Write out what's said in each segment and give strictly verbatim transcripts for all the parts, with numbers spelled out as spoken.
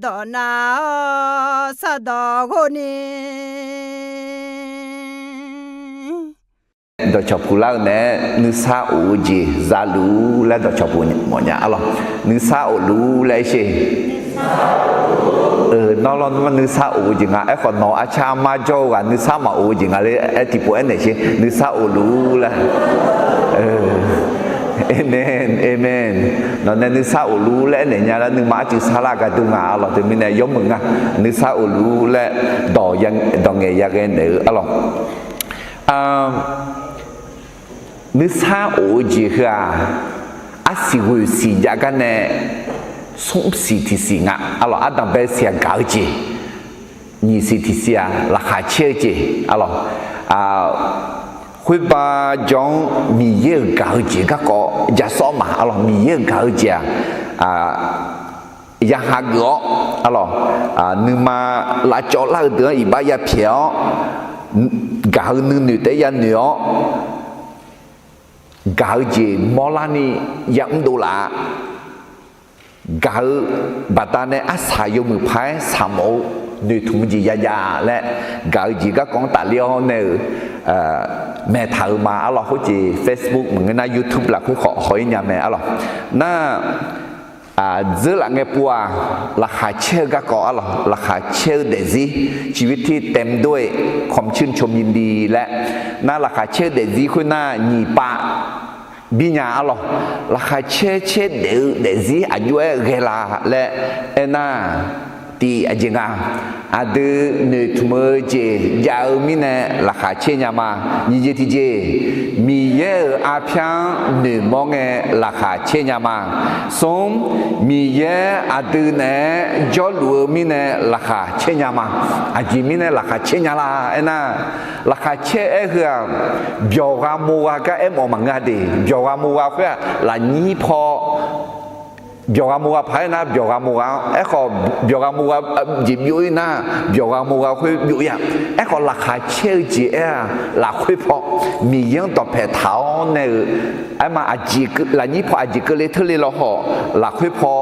dawq nav-awr sardawq ghov ni. Dawqcawq puq lar-eu naeq-aer nuisar of-eu jeq zaluf-ur laer dawqcawq puq mawfnya arlawq. Nuisar of luf-ur laer aer sher. Nawr lawr nuisar of-eu jeq nga. Aerkhawf nawq arcar armar jawr-eu ghaq nuisar maqof-eu jeq nga laer aer tiqpov aernaeq sher. Nuisar of luf-ur laer. Amen, amen. Nawq nae nuisar of luf-ur laer aernaeq nya laer nuima arcuiv sarlar gardeur nga arlawq. Teumirnae yawmuiq nga. Nuisar of luf-ur laer dawq ngaeq yaghae naeq-eu arlawq. Nuisar of-eu jeq heu-aq, arsiq ghoeq siq jav gar nae smr siq tiqsiq nga arlawq. Ardanqbae siq-aq gaq-eu jeq, nyiq siq tiqsiq-aq laqkhaq caer-eu jeq arlawq. Khoerba jawr-anr Miqyaer-euq gaq-eu jeq garkawv ja sawr ma arlawq. Miqyaer-euq gaq-eu jeq-aq, ya hageuf-awr arlawq, nuima lavcawv lar-eu deuq-anr iqbax ya pyaeq-awr, gaq-eu nuinoeq taef-aer ya noeq-awr, gaq-eu jeq mawrlarni ya mrdov laf-a. Gaq-eu baqdanae arsaq yawmuiq paq-aer saqmawf-eu noeqtmq-eu jeq yajav laer, gaq-eu jeq garkawv-anr tafler-awr nae-euq maeqtaq-euq ma arlawq. Khoerjeq Facebook maqngeur nar YouTube lafkhoer khawf haw-ir nya mae arlawq. Nar, dzeur laf ngae pov-aq, laqkhaq caer-eu garkawv arlawq. Laqkhaq caer-eu daefzir, ชีวิตที่เต็มด้วยความชื่นชมยินดี laer. Nar laqkhaq caer-eu daefzir khoernar nyiq pav bi nya arlawq. Laqkhaq caer caer daef-eu daefzir aqjox-aer ghae la laer aernar, tiq aqjeq nga. Aqdui noeqtmq-eu jeq jav-eu mirnae laqkhaq caer nya ma. Nyiq jeq tiqjeq, Miqyaer-euq arpyar-anr noeqmawr ngae laqkhaq caer nya ma. Smr, Miqyaer aqdui naeq-aer jawrluf-eu mirnae laqkhaq caer nya ma. Aqjeq mirnae laqkhaq caer nya la aernar, laqkhaq caer aer heu-aq, byawq gha mo gha gar aermawf maqngeur-a de. Byawq gha mo gha khoer-aq lafnyir paw byawq gha mo gha paq-aer nar, byawq gha mo gha-anr aerkhawf, byawq gha mo gha jeq byov-ir nar, byawq gha mo gha khoer byov-ir-a. Aerkhawf laqkhaq caer-eu jeq aer-aq, lafkhoer paw Miqyaer-anr dawqpaeq taq-awr nae-euq aerma, lafnyir paw aqjeq keuvle teurle lawkhawf, lafkhoer paw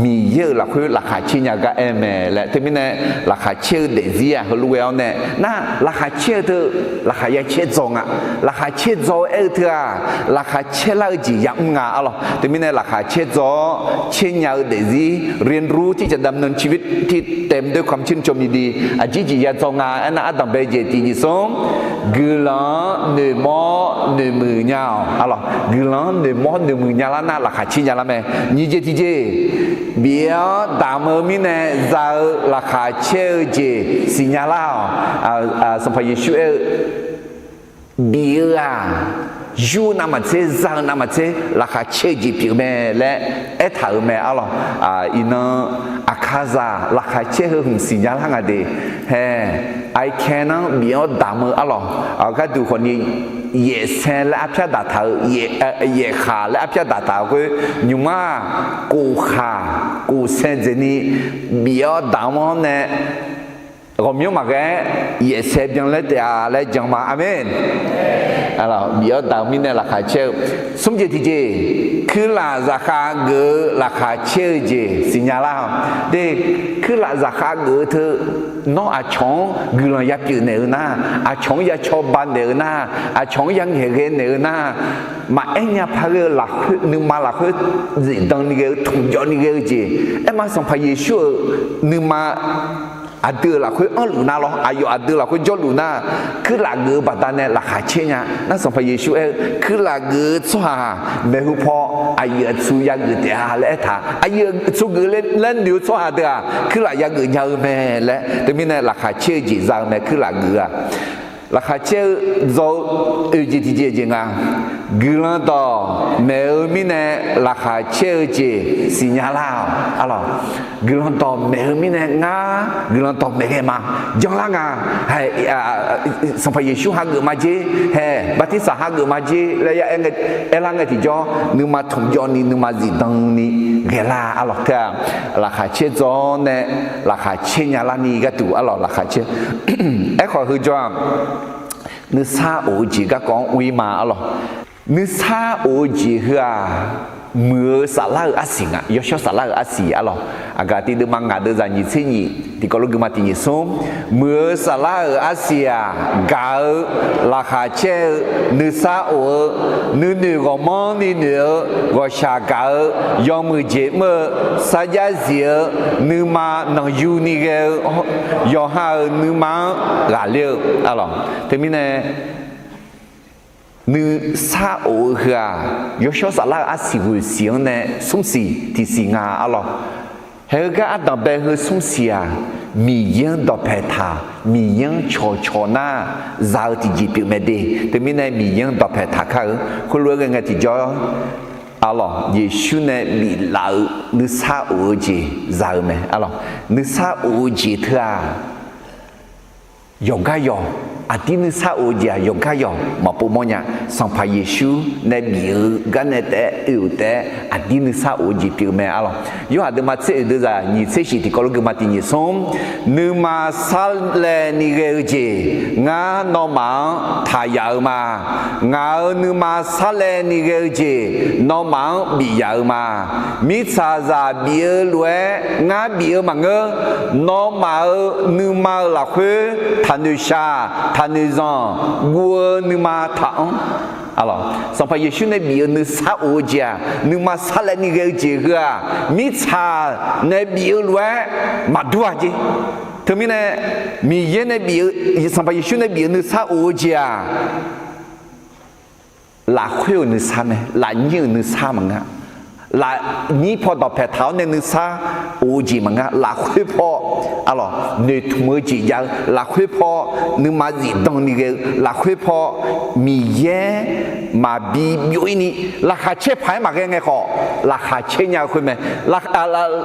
Miqyaer-euq lafkhoer laqkhaq caer nya gar aer mae laer. Teumirnae laqkhaq caer-eu daefzir-aq heulof ghae-awr nae nar, laqkhaq caer-eu teu laqkhaq ya caer dzaw nga. Laqkhaq caer dzaw-eu aer-eu teu-aq, laqkhaq caer lar-eu jeq yamr nga arlawq. Teumirnae laqkhaq caer dzaw-awr caer nya-eu daefzir เรียนรู้ที่จะดำเนินชีวิตที่เต็มด้วยความชื่นชมยินดี aqjir jeq ya dzaw nga aernar, ardanqbae jeq tiq jeq smr, guiqlanq-anr noeqmawr noeqmuiq nya-awq arlawq. Guiqlanq-anr noeqmawr noeqmuiq nya lar nar laqkhaq caer nya lar mae. Nyiq jeq tiqjeq, bif-awr damq-eu mirnae za-eu laqkhaq caer-eu jeq siqnya lar-awq. Sanqpaq Yeqsur aer-eu, bif-eu-aq, yur navmaqtser za-eu navmaqtser laqkhaq caer-eu jeq pyeuf mae laer aertaq-euq mae arlawq. Iqnan aqkaqzaq laqkhaq caer heu hmq siqnya lar nga de. Hae, ไอแคน anr bif-awr damq-eu arlawq. Gharduq khawfni yaefsae laer arpyar daqtaq-eu, yaefkhaq laer arpyar daqtaq-eu khoer, nymq-mr-aq, kofkhaq kofsae dzaeqni bif-awr damq-anr nae ghawqmyanr maqghae-aer yaefsae byanlaer taef-a laer jan ma. Aqmeq. Bif-awr damq-eu mirnae laqkhaq caer-eu. Smr jeq tiq jeq, kuirlaf zaqkhav geuf-eu laqkhaq caer-eu jeq siqnya lar-awq. De, kuirlaf zaqkhav geuf-eu teu nawr aqcawq-anr guiqlanq ya pyeuf naeq-eu nar, aqcawq-anr ya cawba naeq-eu nar, aqcawq-anr ya ngaeqghae naeq-eu nar, maqaer nya paq ghae-eu lafkhoer, nuima lafkhoer zifdan ni ghae-eu, tmqjawv ni ghae-eu jeq. Aerma Sanqpaq Yeqsur-euq nuima aqdui-euq lafkhoer anrluf nar lawr, aqyawf aqdui lafkhoer jawrluf nar, kuirlaf geuf-eu baqdanae laqkhaq caer nya. Nar Sanqpaq Yeqsur aer-eu, kuirlaf geuf-eu tsawrhaq maeqhu paw aqyuif aqtsu yageuf taef-a laer aertaq. Aqyuif aqtsu geuf laer noeq-eu tsawrhaq deuq-aq, kuirlaf yageuf nya-eu mae laer. Teumirnae laqkhaq caer-eu jeq za-eu mae, kuirlaf geuf-aq. Laqkhaq caer-eu dzaw-eu oeq jeq tiqjeq jeq nga. Guiqlanq dawq maeq-eu mirnae laqkhaq caer-eu jeq siqnya lar-awq. Arlawq, guiqlanq dawq maeq-eu mirnae ngar guiqlanq dawq maeq ghae ma. Janlar nga. Hae, Sanqpaq Yeqsur hageuf ma jer, hae, bartirsaq hageuf ma jer laer ya aer lar ngae tiqjawr, nuima tmqjawv ni nuima zifdan ni ghae lar arlawq. Teu-aq, laqkhaq caer dzaw-awr nae laqkhaq caer nya larni gharduq arlawq laqkhaq caer. Aerkhawf heujawr-aq, nuisar of-eu jeq garkawv-anr ur-ir ma arlawq. Nuisar of-eu jeq heu-aq, muiq-eu saflar-euq arsiq nga, yawshawr saflar-euq arsiq arlawq. Aqgaf tiq deuvma ngaq deuvzaq nyiq tser nyiq tiqkawv lof guima tiq nyiq smr, muiq-eu saflar-euq arsiq-aq, gaq-eu laqkhaq caer-eu, nuisar of-eu, nuinoeq ghawqmanrni noeq-eu, ghawqshaq gaq-eu, yawmuiq jeq mr-eu, sarjax zif-eu, nuima nanqyuni ghae-eu, yawqha-euq nuima-anr ghaqler-eu arlawq. Teumirnae nuisar of-eu heu-aq, yawshawr saflar-euq arsiq ghoeq siq-anr nae smr siq tiq siq nga arlawq. Haeq-eu gar ardanq bae heu smr siq-aq, Miqyaer-anr dawqpaeq taq, Miqyaer-anr cawqcawq nar, za-eu tiqjeq pyeuf mae de. Teumirnae Miqyaer-anr dawqpaeq taq kar-eu khoerlof-aer ghae ngae tiqjawr arlawq, Yeqsur nae biflaf-eu nuisar of-eu jeq za-eu mae arlawq. Nuisar of-eu jeq teu-aq, yawqgar yawq, aqdir nuisar of-eu jeq-aq yawqgar yawq maqpov mawrnya. Sanqpaq Yeqsur nae bif-eu gar nae taef-aer oe-euq taef-aer aqdir nuisar of-eu jeq pyeuf-eu mae arlawq. Yorhaq deuvma tser oeq deuvzaq nyiq tser shiq tiqkawv lof guima tiq nyiq smr, nuima sarlaevni ghae-eu jeq ngar nawmaf-anr taqyaf-eu ma. Ngaq-euq nuima sarlaevni ghae-eu jeq nawmaf-anr bif yaf-eu ma. Mirtsaqzaq bif-eu lof-aer ngar bif-eu maqngeur. Nawmaf-euq nuima-euq lafkhoer taqnoeq shaq, taqnoeq zanq, guv-eu nuima taqanr. Arlawq, Sanqpaq Yeqsur nae bif-eu nuisar of-eu jeq-aq, nuima sarlaevni ghae-eu jeq heu-aq, mirtsaq nae bif-eu lof-aer maqdur-a jeq. Teumirnae Miqyaer nae bif-eu, Sanqpaq Yeqsur nae bif-eu nuisar of-eu jeq-aq, lafkhoer-euq nuisar mae, lafnyir-euq nuisar maqnga. Lafnyir paw dawqpaeq taq-awr nae nuisar of-eu jeq maqnga. Lafkhoer paw arlawq noeqtmq-eu jeq jav-eu, lafkhoer paw nuima zifdan ni ghae-eu, lafkhoer paw Miqyaer maqbi byov-ir ni, laqkhaq caer paq-aer maqghae ngae khawf, laqkhaq caer nya-eu khoer mae.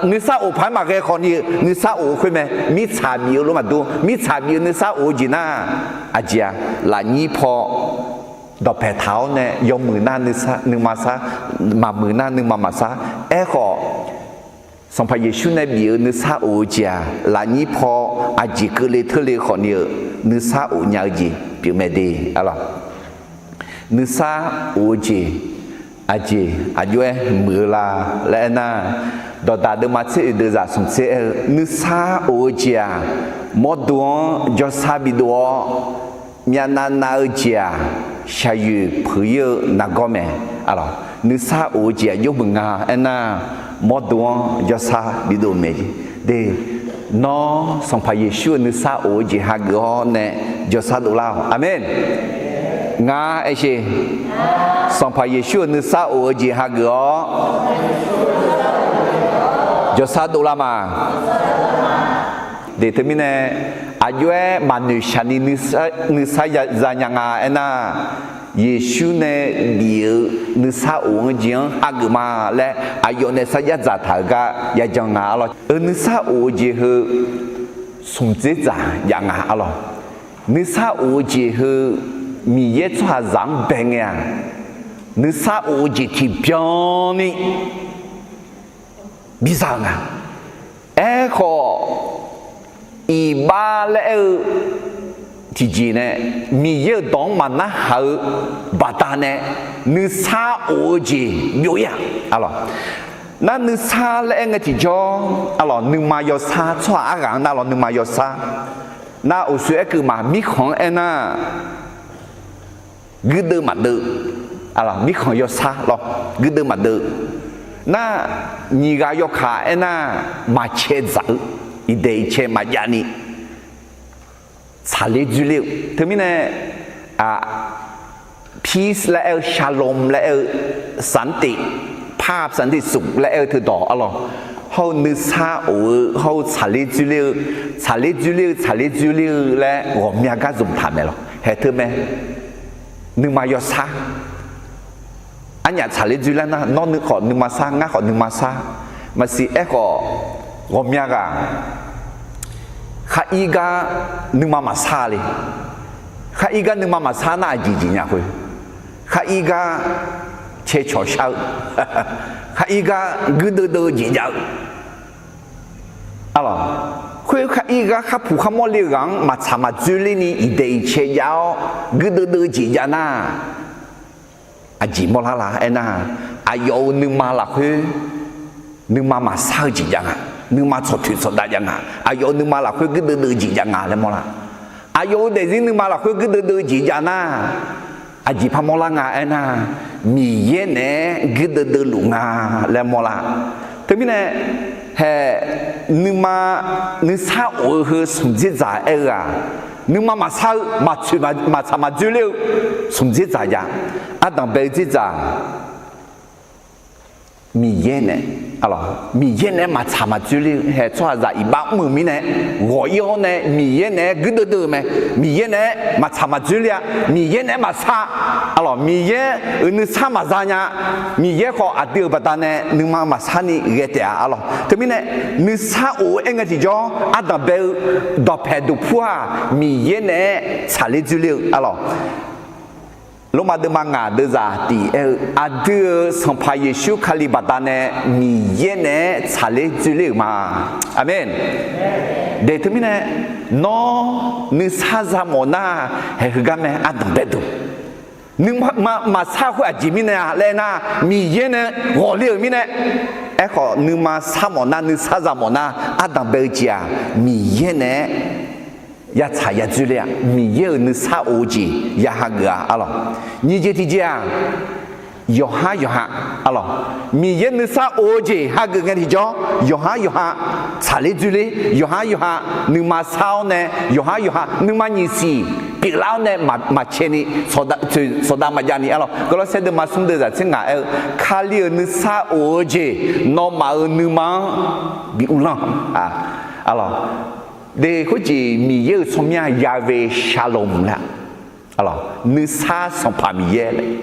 Nuisar of paq-aer maqghae khawf ni-eu nuisar of-eu khoer mae. Mirtsaq bif-eu lof maqdur, mirtsaq bif-eu nuisar of-eu jeq nar, aqjeq-aq, lafnyir paw dawqpaeq taq-awr nae yawmuiq nar nuima sar, maqmuiq nar nuima maqsar. Aerkhawf, Sanqpaq Yeqsur nae bif-eu nuisar of-eu jeq-aq, lafnyir paw aqjeq keuvle teurle khawf ni-eu nuisar of nya-eu jeq pyeufmae de. Nuisar of-eu jeq aqjeq aqjox-aer muiq-eu la laer aernar, dawqdaq deuvma tser oeq deuvzaq smq tser aer-eu, nuisar of-eu jeq-aq, mawrdo-anr jawrsar bidov-awr, myavnav nav-eu jeq-aq, shaqyoeq peuq-ir-eu nargawr mae. Arlawq, nuisar of-eu jeq aqjox muiq nga aernar, mawrdo-anr jawrsar bidov mae jeq de. Nawr Sanqpaq Yeqsur-euq nuisar of-eu jeq hageuf-awr nae jawrsar dovlar-awq. Aqmeq. Ngar aer sher. Sanqpaq Yeqsur-euq nuisar of-eu jeq hageuf-awr jawrsar dovlar ma. De teumirnae, aqjox-aer maqnoeq shaq ni nuisar, nuisar ya za nya nga aernar, Yeqsur nae bif-eu nuisar of-eu jeq-anr hageuf ma laer aqyawf nae sarjax dzaqtaq-euq gar yajan nga. Arlawq, eu nuisar of-eu jeq heu smq dzer dzaq jav nga. Arlawq, nuisar of-eu jeq heu Miqyaer tsawrhaqzaq-anr bae ngae-aq, nuisar of-eu jeq tiqbyan ni biza-eu nga. Aerkhawf, iqbax laer aer-eu tiqjeq nae Miqyaer-euq dawq-anr maqnarhaq-eu baqdanae nuisar of-eu jeq byov-ir-aq. Arlawq, nar nuisar laer aer ngae tiqjawr, arlawq, nuima yawsar, tsawrhaq arghaq-anr nar lawr nuima yawsar. Nar uqshoe aerkeuv ma, mirkhanq-anr aernar, guirdeuv maqdeuv, mirkhanq yawsar lawr, guirdeuv maqdeuv. Nar, nyiq ghaq yawkaq aernar, maqcae dzaq-eu, iqdaeq iqcae maqjav ni tsaqler dzoerler-eu. Teumirnae, peace laer aer-eu, shalom laer aer-eu, sanqtiv, ภาพสันติสุข laer aer-eu teudawq arlawq, hawr-eu nuisar of-eu, hawr-eu tsaqler dzoerler-eu, tsaqler dzoerler-eu, tsaqler dzoerler-eu laer ghawqmya gar zmqtaq mae lawq. Haeq teu mae, nuima yawsar. Arnyaf tsaqler dzoerler nar, nawr nuikhanr nuima sar, ngar khawf nuima sar. Maqsiq aerkhawf, ghawqmya ghaq khar ir gar nuima maqsar le. Khar ir gar nuima maqsar nar aqjeq jeq nya khoer, khar ir gar cae cawq shar-eu, khar ir gar guirdeuv deuv-eu jeq jav-eu. Arlawq, khoer khar ir gar khar puq khar mawrle-eu ghaq-anr maqtsaq maqdzoerler ni iqdaeq iqcae jav-awr guirdeuv deuv-eu jeq jav nar, Aqjeq mawrlar la aernar, aqyawf-euq nuima lafkhoer nuima maqsar-eu jeq jav nga, nuima tsawqtoeq tsawqdav jav nga, aqyawf-euq nuima lafkhoer guirdeuv deuv-eu jeq jav nga laer mawrlar. Aqyawf-euq daefzir nuima lafkhoer guirdeuv deuv-eu jeq jav nar, aqjeq par mawrlar nga aernar, Miqyaer naeq-aer guirdeuv deuv luf nga laer mawrlar. Teumirnae, hae, nuima nuisar of-eu heu smq dzerdzaq aer-eu-aq, nuima maqsar-eu, maqtsoeq maqtsaq maqdzoerler-eu smq dzerdzaq jav. Ardanq bae-eu dzerdzaq Miqyaer nae, Miqyaer nae maqtsaq maqdzoerler-eu hae tsawrhaqzaq iqbax mr-euq mirnae, ghawq-ir-awr nae Miqyaer nae-aer guirdeuv deuv-eu mae. Miqyaer nae-aer maqtsaq maqdzoerler-a. Miqyaer nae-aer maqsar, arlawq, Miqyaer-euq nuisar maqza nya. Miqyaer khawf aqdui-euq baqdanae nuima maqsarni ghae taef-a, arlawq. Teumirnae, nuisar of-eu aer ngae tiqjawr ardanq bae-eu dawqpaeq duqpur-aq, Miqyaer nae-aer tsaqler dzoerler-eu, arlawq. Lormav deuvma ngaq deuvzaq tiq aer-eu, aqdui-euq Sanqpaq Yeqsur Kali baqdanae Miqyaer nae-aer tsaqler dzoerler-euq ma. Aqmeq. Daeq teumirnae, nawr nuisar za mawf nar, haeq heugar mae ardanq bae duq. Nuima maqsar khoer aqjeq mirnae-a laer nar, Miqyaer nae ghawqler-euq mirnae. Aerkhawf, nuima sar mawf nar, nuisar za mawf nar, ardanq bae-eu jeq-aq, Miqyaer nae-aer yatsaq yadzoerler-a. Miqyaer-euq nuisar of-eu jeq ya hageuf-a, arlawq. Nyiq jeq tiqjeq-aq, yawqhar yawqha, arlawq, Miqyaer nuisar of-eu jeq hageuf ngae tiqjawr, yawqhar yawqha tsaqler dzoerler, yawqhar yawqha nuima sar-awr nae, yawqhar yawqha nuima nyiq siq pyeuflar-awr nae maqcae ni, sawqdav maqjav ni, arlawq. Gawrlawrsaer deuvma smr deuvzaq tser ngaq aer-eu, Kali-euq nuisar of-eu jeq nawmaf-euq nuima-anr bi uvlanr, arlawq. Daeq khoerjeq Miqyaer-euq tsawrmyanr-aq, Yahweh Shalom laer, arlawq, nuisar Sanqpaq Miqyaer laer.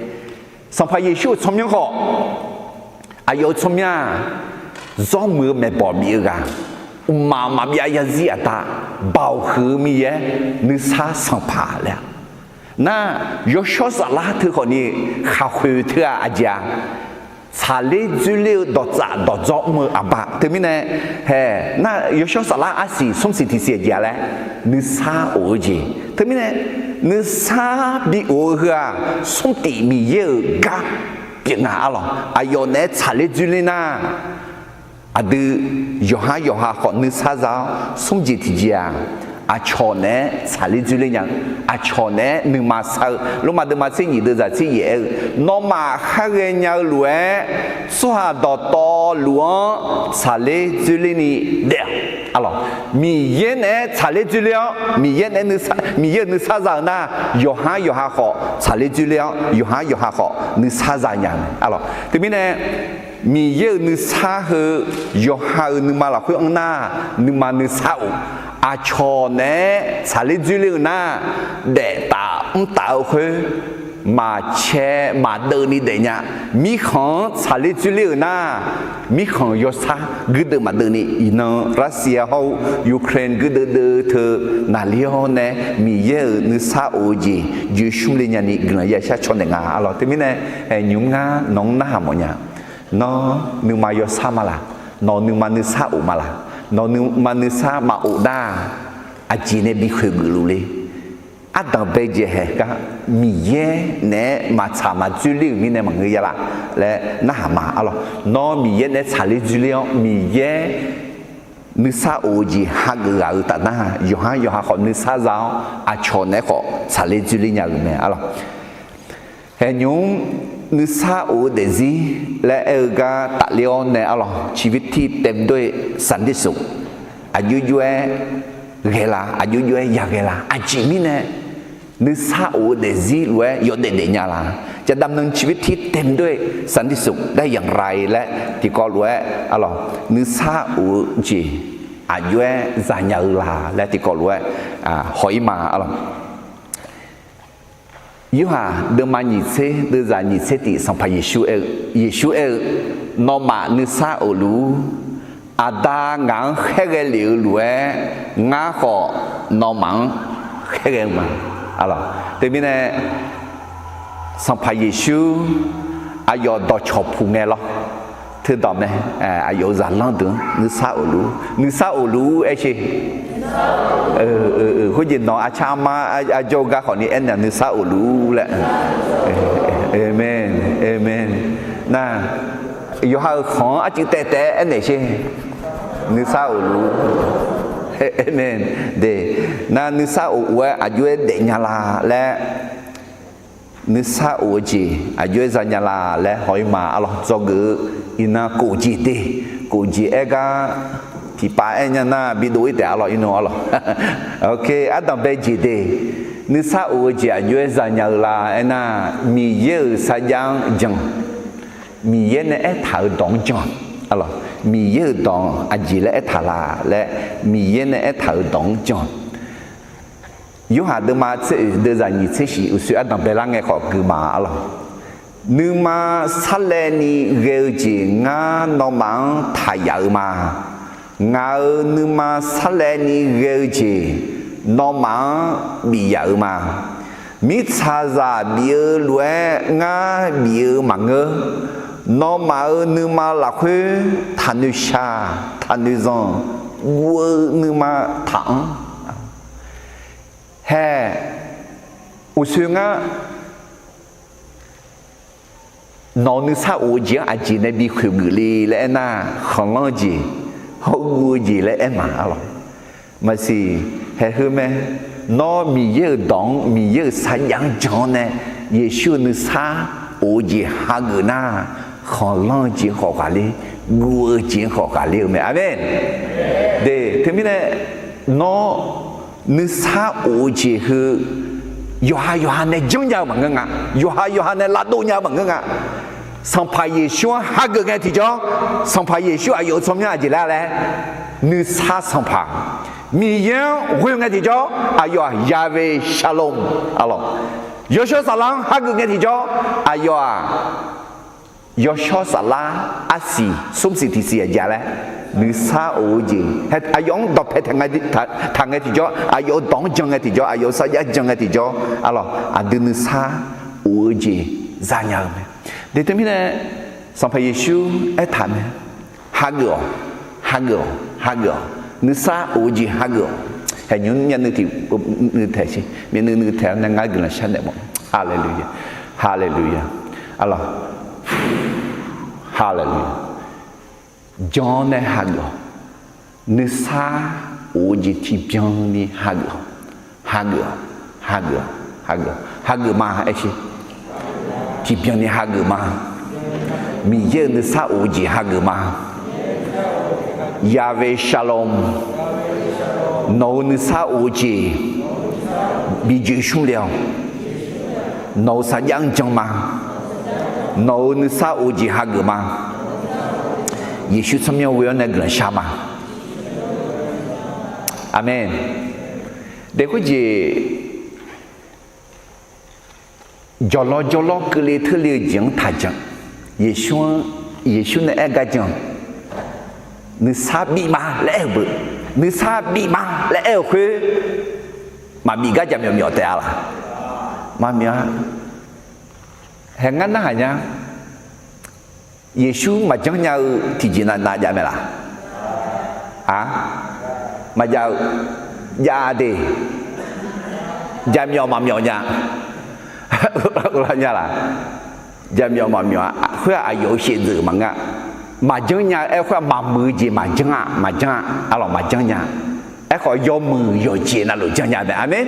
Sanqpaq Yeqsur-euq tsawrmyanr khawf, aqyawf-euq tsawrmyanr-aq, zawrmuiq-eu maeqbawq bif-eu ghaq, mqmaq maqbyav zarzir aqda, baoq huiq-eu Miqyaer, nuisar Sanqpaq laer-a. Nar, yawshawr saflar teu khawfni khaqkhoeq teu-aq aqjeq-a, tsaqler dzoerler-eu dawqtsaf dawqdzawr mr-eu aqba. Teumirnae, hae, nar yawshawr saflar arsiq smr siq tiq siq aqjeq-a laer, nuisar of-eu jeq. Teumirnae, nuisar bi of-eu heu-aq, smr tif Miqyaer-euq gar pyeuf nga, arlawq. Aqyawf naeq-aer tsaqler dzoerler nar, aqdui yawqhar yawqha khawf nuisar za-awr, smr jeq tiqjeq-aq, aqcawq naeq-aer tsaqler dzoerler nya-eu, aqcawq naeq-aer nuima sar-eu. Lormav deuvma tser nyiq deuvzaq tser yaef aer-eu, nawmaf kharghae nya-eu lof-aer, tsawrhaq dawqtawvluf-anr tsaqler dzoerler ni daef-awq, arlawq. Miqyaer naeq-aer tsaqler dzoerler-awr, Miqyaer naeq-aer, Miqyaer-euq nuisar za-eu nar, yawqhar yawqha khawf tsaqler dzoerler-awr, yawqhar yawqha khawf nuisar za nya-eu mae, arlawq. Teumirnae, Miqyaer-euq nuisar heu yawqha-euq nuima lafkhoer anr nar, nuima nuisar of, aqcawq naeq-aer tsaqler dzoerler-euq nar, daef taf mr taf-eu khoer maqcae maqdeuv ni daefnya. Mirkhanq-anr tsaqler dzoerler-euq nar, mirkhanq yawsar guirdeuv maqdeuv ni, iqnan Russia hawr-eu Ukraine guirdeuv deuv teu naqli-awr nae, Miqyaer-euq nuisar of-eu jeq joe shmr le nyani guiqlanq ya shar caw naeq nga, arlawq. Teumirnae, nymq-mr ngar nawq-anr narhaq mawfnya. Nawr nuima yawsar ma laq? Nawq nuima nuisar of ma laq? Nawq nuima nuisar maqof nar, aqjeq nae bi khoergeuf luf le. Ardanq bae-eu jeq haeq gar, Miqyaer naeq-aer maqtsaq maqdzoerler-euq mirnae maqngeur ya laf laer narhaq ma, arlawq. Nawr Miqyaer naeq-aer tsaqler dzoerler-awr, Miqyaer nuisar of-eu jeq hageuf ghaq-eu taf nar, yawqhar yawqha khawf nuisar za-awr, aqcawq naeq-aer khawf tsaqler dzoerler nya-euq mae, arlawq. Hae nymq-mr nuisar of-eu daefzir laer aer-eu gar tafler-awr nae, arlawq, ชีวิตที่เต็มด้วยสันติสุข aqjox jov-aer ghae la, aqjox jov-aer yaghae la, aqjeq mirnae nuisar of-eu daefzir lof-aer yawdaef daefnya la? จะดำเนินชีวิตที่เต็มด้วยสันติสุขได้อย่างไร laer tiqkawv lof-aer, arlawq, nuisar of-eu jeq aqjox-aer zanya-eu la laer tiqkawv lof-aer haw-ir ma, arlawq. Yorhaq deuvma nyiq tser deuvzaq nyiq tser tif Sanqpaq Yeqsur aer-eu, Yeqsur aer-eu, Nawmaf nuisar of luf-ur. Aqda ngaq-anr khaerghae lef-eu lof-aer, ngar khawf nawmaf-anr khaerghae-eu ma. Teumirnae, Sanqpaq Yeqsur aqyawf dawqcawq puq ngae lawr. Teudawq mae, aqyawf-euq zaqlanr deuq-anr nuisar of luf-ur, nuisar of luf-ur aer sher. Khoerjeq nawq arcar armar arjawr-eu gar khawfni aernaeq nuisar of luf-ur laer. Aqmeq. Aqmeq. Nar, yawqha-euq khanq-anr arcuiv taev taev-aer aernaeq sher. Nuisar of luf. Aqmeq. De, nar nuisar of-aer aqjox-aer daefnya la laer, nuisar of-eu jeq aqjox-aer zanya la laer haw-ir ma. Arlawq, dzawgeuf-eu iqnan khof jeq de, khof jeq-aer gar tiqpav aer nya nar bidov-ir taef. Arlawq, irnmr arlawq. Ardanqbae jeq de, nuisar of-eu jeq aqjox-aer zanya-eu la aernar, Miqyaer-euq sarjax-anr jan, Miqyaer nae aertaq-euq dawq-anr jan. Arlawq, Miqyaer-euq dawq-anr aqjeq laer aertaq la laer, Miqyaer nae aertaq-euq dawq-anr jan. Yorhaq deuvma tser oeq deuvzaq nyiq tser shif uqshoe ardanqbae lar ngae khawf gui ma. Arlawq, nuima sarlaevni ghae-eu jeq ngar nawmaf-anr taqyaf-eu ma. Ngaq-euq nuima sarlaevni ghae-eu jeq nawmaf-anr bif yaf-eu ma. Mirtsaqzaq bif-eu lof-aer ngar bif-eu maqngeur. Nawmaf-euq nuima lafkhoer taqnoeq shaq, taqnoeq zanq, guv-eu nuima taq-anr. Hae, uqshoe ngar nawq-euq nuisar of-eu jeq-anr aqjeq nae bi khoeq geuf le laer aernar, khanqlanr-eu jeq, hawr guv-eu jeq laer aer ma. Arlawq, maqsiq, haeq heu mae. Nawr Miqyaer-euq dawq-anr, Miqyaer-euq sarjax-anr jan-awr nae, Yeqsur-euq nuisar of-eu jeq hageuf nar, khanqlanr-eu jeq-anr khawf ghaqler, guv-eu jeq-anr khawf ghaqler-eu mae. Aqmeq. De, teumirnae nawr nuisar of-eu jeq heu yawqha yawqha nae janrnya-eu maqngeur nga. Yawqha yawqha nae lavdov nya-eu maqngeur nga. Sanqpaq Yeqsur-anr hageuf ngae tiqjawr, Sanqpaq Yeqsur aqyawf-euq tsawrmyanr aqjeq laer laer, nuisar sanqpaq, Miqyaer-anr ghoe ngae tiqjawr aqyawf-aq Yahweh Shalom. Arlawq, yawshawr saflar-anr hageuf ngae tiqjawr aqyawf-aq yawshawr saflar arsiq smrsiq tiqsiq aqjeq laer, nuisar of-eu jeq aqyawf-anr dawqpae taq ngae tiqjawr, aqyawf-euq dawq-anr jan ngae tiqjawr, aqyawf-euq sarjax jan ngae tiqjawr, arlawq, aqdui nuisar of-eu jeq zanya-eu mae. De teumirnae Sanqpaq Yeqsur aertaq mae, hageuf-awq, hageuf-awq, hageuf-awq, nuisar of-eu jeq hageuf-awq. Haeq nymr myavnuiv tiq, nuiv taeq sher, myavnuiv nuiv taeq-awr nae ngar guiqlanq sharnaeq mawf. Haleluya, haleluya. Arlawq, haleluya. Jan-awr nae hageuf-awq. Nuisar of-eu jeq tiqbyan ni hageuf-awq. Hageuf-awq, hageuf-awq, hageuf-awq, hageuf ma aer sher. Tiqbyan ni hageuf ma. Miqyaer-euq nuisar of-eu jeq hageuf ma. Yahweh Shalom. Nawq-euq nuisar of-eu jeq bi joeqsmr le-awq. Nawq-euq sarjax-anr jan ma. Nawq-euq nuisar of-eu jeq hageuf ma. Yeqsur tsawrmyanr ghoe-awr nae guiqlanq shar ma. Aqmeq. Daef khoerjeq, jawqlawr jawrlawr keuvle teurle-eu jeq-anr taqjan. Yeqsur-anr, Yeqsur nae aer gar jan. Nuisar bif ma laer aer-euq beu. Nuisar bif ma laer aer-euq khoer, maqbif gar jaqmyawf myawf taef-a laq? Maqmyawf-a. Haeq ngar narhaq nya. Yeqsur maqjanr nya-eu tiqjeq nav nav jav mae laq? A, maqjav-eu, jav de. Jaqmyawf maqmyawf nya. Uvlanr nya laq? Jaqmyawf maqmyawf-a. Khoer-aq aqyawf-euq shaevdzeuf maqngeur-a. Maqjanr nya-eu aer khoer-aq maqmuiq-eu jeq maqjanr-a, maqjanr-a. Arlawq, maqjanr nya. Aerkhawf yawmuiq yawqjeq navluf janrnya mae. Aqmeq.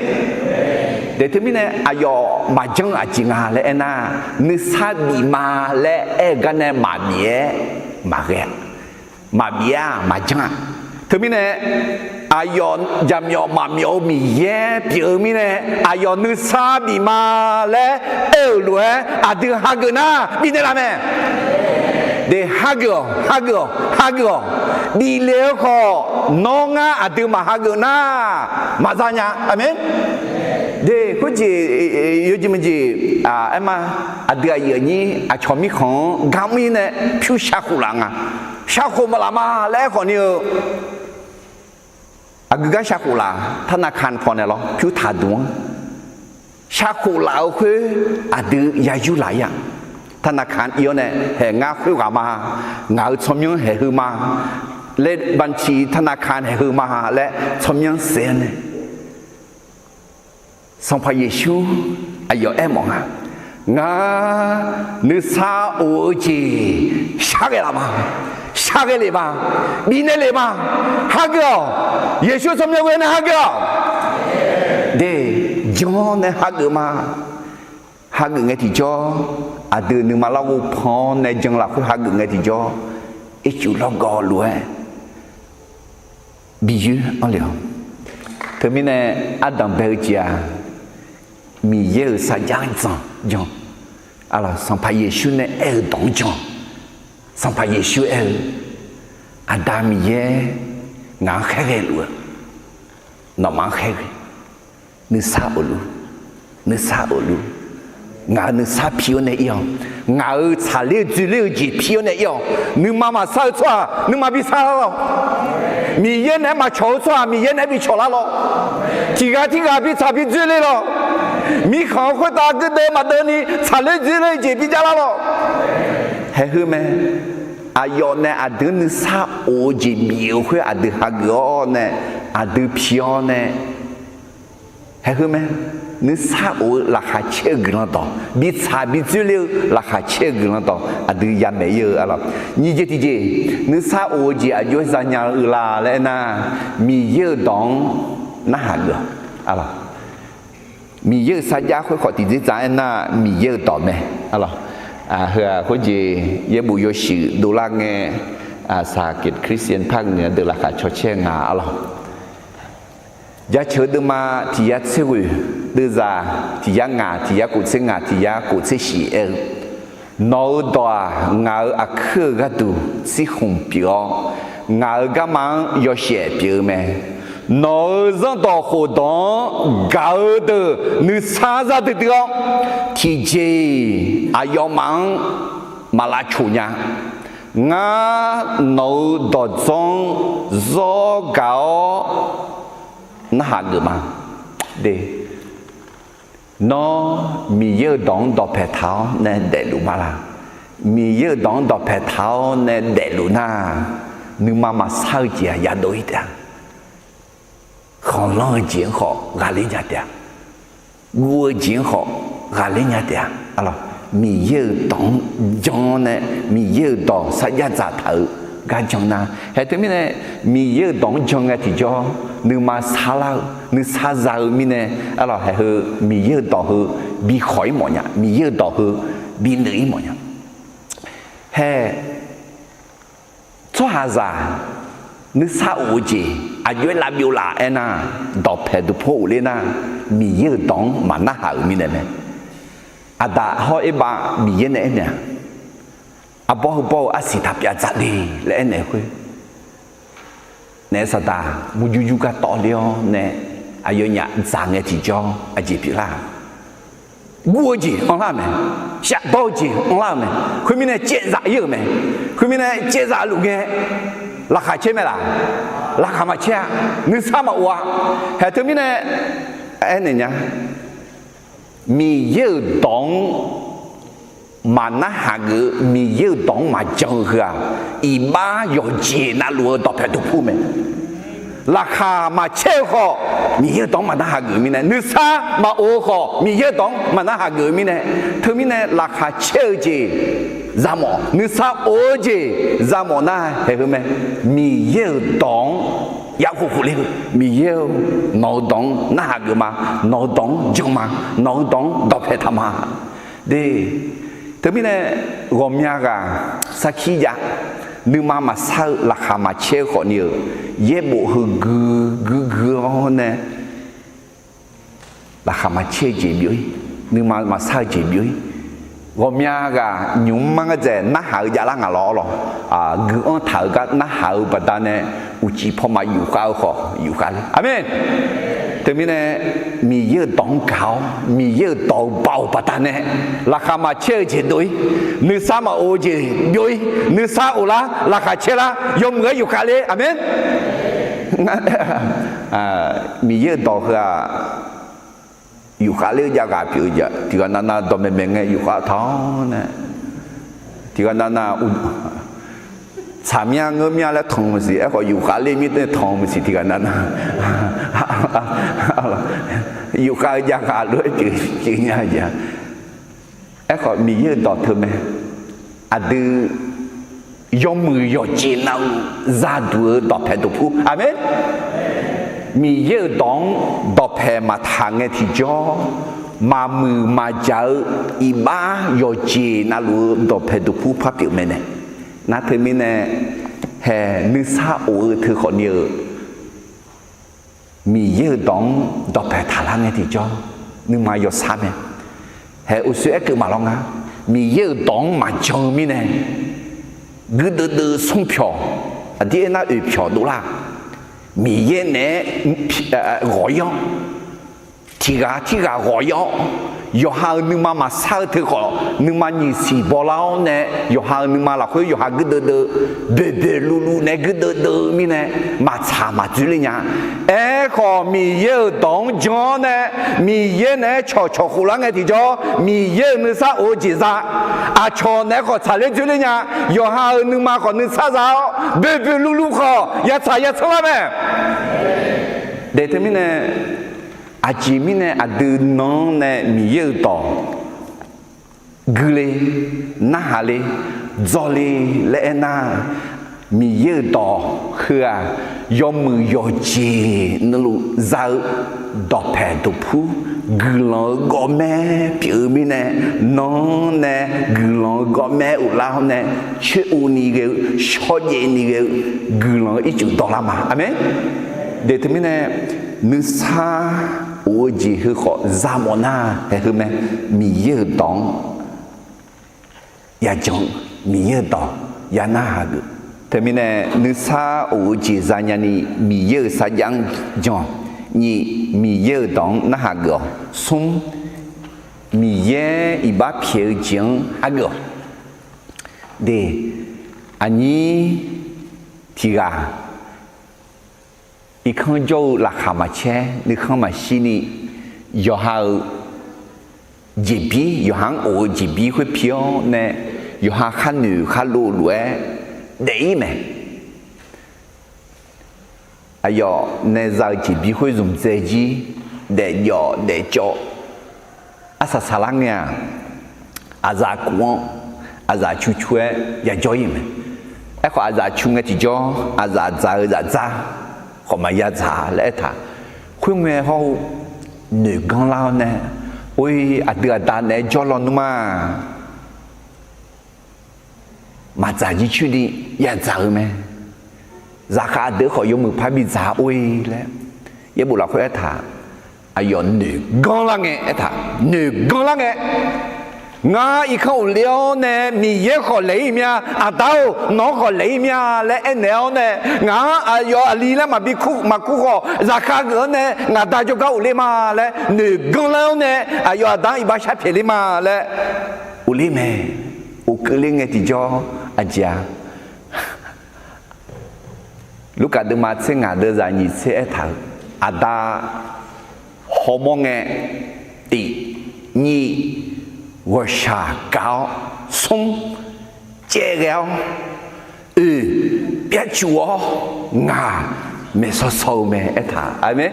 Daef teumirnae aqyawf maqjanr-eu aqjeq nga laer aernar, nuisar bif ma laer aer-eu gar nae maqbif-aer maqghae-a. Maqbif-a, maqjanr-a. Teumirnae aqyawf jaqmyawf maqmyawf-eu Miqyaer pyeuf-eu mirnae, aqyawf nuisar bif ma laer aer-euq lof-aer aqdui hageuf nar bifnaeq laf mae. De, hageuf-awq, hageuf-awq, hageuf-awq. Bif le-eu khawf nawr ngar aqdui maqhageuf nar maqza nya. Aqmeq. De, khoerjeq yawjeq maqjeq aer ma, aqdui aqyuif aqnyir aqcawq mirkhanq-anr garmr-ir nae pyur shar khof laf nga. Shar khof maqlaf ma laer aerkhawf ni-eu, aqgeu gar shar khof laf, ธนาคาร paw naeq lawr pyur taqduq-anr shar khof laf-eu khoer aqdui ya yur laf-ir-a. ธนาคาร ir-awr nae haeq ngar khoerghaq ma, ngaq-euq tsawrmyanr haeq heu ma laer, บัญชีธนาคาร haeq heu ma laer tsawrmyanr saef-awr nae, Sanqpaq Yeqsur aqyawf aermawf nga. Ngar nuisar of-eu jeq sharghae laf ma. Sharghae lef ma. Bifnaeq lef ma. Hageuf-awq. Yeqsur tsawrmyanr ghoe nae hageuf-awq. De, janr nae hageuf ma. Hageuf ngae tiqjawr, aqdui nuima larghov pan-awr nae jan lafkhoer hageuf ngae tiqjawr, ircuf lawrgawv lof-aer bi yoer anr le-awq. Teumirnae ardanq bae-eu jeq-aq, Miqyaer-euq sarjax-anr dzan jan. Sanqpaq Yeqsur nae aer-eu dawq-anr jan. Sanqpaq Yeqsur aer-eu, Aqda Miqyaer ngaq-anr khaerghae luf-eu, nawmaf-anr khaerghae. Nuisar of luf, nuisar of luf. Ngaq-euq nuisar pi-awr nae ir-awq. Ngaq-euq tsaqler-eu dzoerler-eu jeq pi-awr nae ir-awq. Nuima maqsar-eu tsawrhaq nuima bi sar lar lawq. Miqyaer naeq-aer maqcawq-eu tsawrhaq Miqyaer naeq-aer bi cawq lar lawq. Tiqghaq tirghaq bi tsaq bi dzoerler lawq. Mirkhanq-anr khoertav geudeuvni maqdeuvni tsaqler dzoerler-eu jeq bi jav lar lawq. Haeq heu mae. Aqyawf nae aqdui-anr nuisar of-eu jeq bif-eu khoer aqdui hageuf-awr nae, aqdui pi-awr nae, haeq heu mae. Nuisar of-eu laqkhaq caer-eu guiqlanq dawq, bi tsaq bi dzoerler-eu laqkhaq caer-eu guiqlanq dawq aqdui yamaeq ir-eu arlawq. Nyiq jeq tiqjeq, nuisar of-eu jeq aqjox-aer zanya-eu la laer aernar, Miqyaer-euq dawq-anr narhaq geuf-awq. Miqyaer-euq sarjax khoerkhawf tiqdzerdzaq aernar, Miqyaer-euq dawq mae arlawq. Heu-aq khoerjeq yaerbof yawshuif dovlar ngae, saqkif Christian par ngaq deuq laqkhaq cawcaer nga arlawq. Jaceuq deuvma tiq yar tser ghoeq, deuvzaq tiq yar ngaq, tiq yar kof tser ngaq, tiq yar kof tser shif aer-eu, Nawq-euq dawq-aq, ngaq-euq aqkuir-eu gharduq tsirkhmq pyeuf-awr, ngaq-euq garma-anr yawshaef pyeuf-eu mae. Nawq-euq zanrdawq khofdawq-anr gaq-eu deuq nuisar za duidui-awr, tiqjeq-iq aqyawfmaf-anr maq lavcoq nya. Ngar nawq-euq dawqdzanr-anr zawr gaq-awr narhaq geuf ma. De, nawr Miqyaer-euq dawq-anr dawqpae taq-awr nae daefluf ma la? Miqyaer-euq dawq-anr dawqpae taq-awr nae daefluf nar, nuima maqsar-eu jeq-aq yadov-ir taef-a. Khanqlanr-eu jeq-anr khawf ghaqler nya taef-a. Guv-eu jeq-anr khawf ghaqler nya taef-a. Miqyaer-euq dawq-anr jan-awr nae, Miqyaer-euq dawq sarjax dzaqtaq-eu gar jan nar, haeq teumirnae Miqyaer-euq dawq-anr jan ngae tiqjawr, nuima sarlar-eu nuisar za-eu mirnae, arlawq, haeq heu Miqyaer-euq dawq heu bi khawq-ir mawf nya, Miqyaer-euq dawq heu bi nuiq-ir mawf nya. Haeq tsawrhaqzaq nuisar of-eu jeq aqjox-aer lavbyov laf aernar, dawqpae duqpov ghofler nar, Miqyaer-euq dawq-anr maqnarhaq-euq mirnae mae. Aqdaq hawr Erbav Miqyaer nae aernaeq-aq, arbawr heubawr-eu arsiq taqpyav dzaq le laer aernaeq khoer, naef saqdaq murjur jur gar tawvler-awr nae aqyawfnyaf dzaq ngae tiqjawr aqjeq pyeuflar-a? Guv-eu jeq anrlar-euq mae. Shafdawr-eu jeq anrlar-euq mae. Khoermirnae caevzaf-ir-euq mae. Khoermirnae caevzaf luf ngae, laqkhaq caer mae laq? Laqkhaq maqcaer-a. Nuisar maqof-a. Haeq teumirnae aernaeq nya, Miqyaer-euq dawq-anr maqnarhaq geuf-eu, Miqyaer-euq dawq-anr maqjan-eu heu-aq, iqbax yawqjeq navluf-eu dawqpae duqpov mae. Laqkhaq maqcaer-eu khawf, Miqyaer-euq dawq-anr maqnarhaq geuf-eu mirnae, nuisar maqof-eu khawf, Miqyaer-euq dawq-anr maqnarhaq geuf-eu mirnae, teumirnae laqkhaq caer-eu jeq yamawf, nuisar of-eu jeq yamawf nar, haeq heu mae. Miqyaer-euq dawq-anr yarkhof khofler-eu, Miqyaer-eu, nawq-eu dawq-anr narhaq geuf ma, nawq-eu dawq-anr jan ma, nawq-eu dawq-anr dawqpae taq ma. De, teumirnae ghawqmya ghaq sarkir jav, nuima maqsar-eu laqkhaq maqcaer-eu khawfni-euq, yaerbof heu gui gui gui-awr nae, laqkhaq maqcaer-eu jeq byov-ir, nuima maqsar-eu jeq byov-ir. Ghawqmya ghaq nymq mr mar ngar dzaeq narhaq-eu javlar ngaq lawr-awr lawq, gui-anr taq-eu gar narhaq-eu baqdanae, uqcif pawmaf yufkhav-eu khawf yufkhav ler. Aqmeq. Teumirnae Miqyaer-euq dawq-anr gaq-awr, Miqyaer-euq dawq-eu baoq baqdanae, laqkhaq maqcaer-eu jeq dov-ir, nuisar maqof-eu jeq byov-ir, nuisar of lar, laqkhaq caer lar, yawmuiq-aer yufkhav ler. Aqmeq. Miqyaer-euq dawq heu-aq, yufkhav ler-eu jav ghaq pyeuf-eu jeq tiqghaq nav nav dawqmaeq maeq ngae yufkhav taq-awr nae, tiqghaq nav nav tsaqmya ngeurmya laer tanq maqsiq, aerkhawf yufkhav ler mirnae tanq maqsiq tiqghaq nav nav. Yufkhav-eu jav ghaq lof-aer pyeuf nya jeq-a. Aerkhawf, Miqyaer-euq dawq teu mae. Aqdui yawmuiq yawqjeq navluf zaduq-eu dawqpae dawqpur. Aqmeq. Miqyaer-euq dawq-anr dawqpae maqtaq ngae tiqjawr, maqmuiq maqjaq-eu iqbax yawqjeq navluf-eu dawqpae dawqpur par pyeuf mae nae. Nar teumirnae, hae nuisar of-eu teu khawfni-euq Miqyaer-euq dawq-anr dawqpae taqlar ngae tiqjawr, nuima yawsar mae. Hae uqshoe aerkeuv maqlawr nga. Miqyaer-euq dawq-anr maqjan-eu mirnae, guirdeuv deuv smr pyawq, aqdir aernar oeq pyawq dovlar. Miqyaer naeq-aer ghawq-ir-awr, tiq ghaq tirghaq ghawq-ir-awr, yawqha-euq nuima maqsar-eu teu khawf, nuima nyiq siq bawlar-awr nae, yawqha-euq nuima lafkhoer yawqha guirdeuv deuv, boeqboeq luvluv nae guirdeuv deuv-eu mirnae, maqtsaq maqdzoerler nya. Aerkhawf, Miqyaer-euq dawq-anr jan-awr nae, Miqyaer naeq-aer cawqcawq khoflar ngae tiqjawr, Miqyaer-euq nuisar of-eu jeq za. Aqcawq naeq-aer khawf tsaqler dzoerler nya. Yawqha-euq nuima khawf nuisar za-awr, boeqboeq luvluv khawf yatsaq yatsanr lar mae. Daeq teumirnae, aqjeq mirnae aqdui nan-anr nae Miqyaer-euq dawq guile, narhaq le, dzawle laer aernar, Miqyaer-euq dawq heu-aq, yawmuiq yawqjeq navluf za-eu dawqpae dawqpur, guiqlanq-eu gawqmaer pyeuf-eu mirnae, nan-anr nae guiqlanq-eu gawqmaer uvlar-awr nae, coer uvni ghae-eu, shawrjaev ni ghae-eu, guiqlanq-eu ircuf dawqlar ma. Aqmeq. Daeq teumirnae, nuisar of-eu jeq heu khawf za mawf nar, hae heu mae. Miqyaer-euq dawq-anr yajan, Miqyaer-euq dawq ya narhaq geuf. Teumirnae, nuisar of-eu jeq zanya ni Miqyaer-euq sarjax-anr jan-awq. Nyiq, Miqyaer-euq dawq-anr narhaq geuf-awq. Smr, Miqyaer iqbax pyaeq-eu jeq-anr hageuf-awq. Daeq, aqnyir tiq ghaq irkanr jawr-eu laqkhaq maqcaer, nuikhanr maqshir ni, yawqha-euq jeqbir, yawqha-anr of-eu jeqbir khoer pi-awr nae, yawqha khar noeq khar lov lof-aer daef-ir mae. Aqyawf nae za-eu jeqbir khoer zmqdzae jir, daefjawf daefcawv, arsaq saqlar ngae-aq, aqzaf kuf-anr aqzaf cu cu-aer yajawr-ir mae. Aerkhawf, aqzaf cu ngae tiqjawr, aqzaf dzaq-eu zafdzar khawf maqya dzaq laer aertaq. Khoerngae hawr-eu noeq ganrlar-awr nae, or-ir, aqdui aqda naeq-aer jawrlaw nmr-a, maqdzaq jircoer ni yadzaq-eu mae. Zaqkhav aqdui-anr khawf yawmuiq par bidzaq or-ir laer, yaerbof lafkhoer aertaq. Aqyawf noeq ganrlar ngae aertaq, noeq ganrlar ngae, ngar irkanr ghofler-awr nae Miqyaer khawf laeq-ir mya, Aqda-or, nawq-anr khawf laeq-ir mya laer aernaeq-awr nae, ngaq-anr aqyawf aqli laer maqbi kur maqkur khawf, zaqkhav geuf-anr nae ngaq Da jawrgar ghofler ma laer noeq ganrlar-awr nae, aqyawf aqda-anr iqbax sharpyaeq ler ma laer ghofler mae. Ghofkeuv ler ngae tiqjawr aqjeq-a. Lurkaf deuvma tser ngaq deuvzaq nyiq tser aertaq-eu, Aqda hawmawr ngae, tiq, nyiq, ghawqshaq gaq-awr, smr, caev ghae-awr, oeq, pyarcuf-awr, ngaq maeqsaw saw-eu mae aertaq. Aqmeq.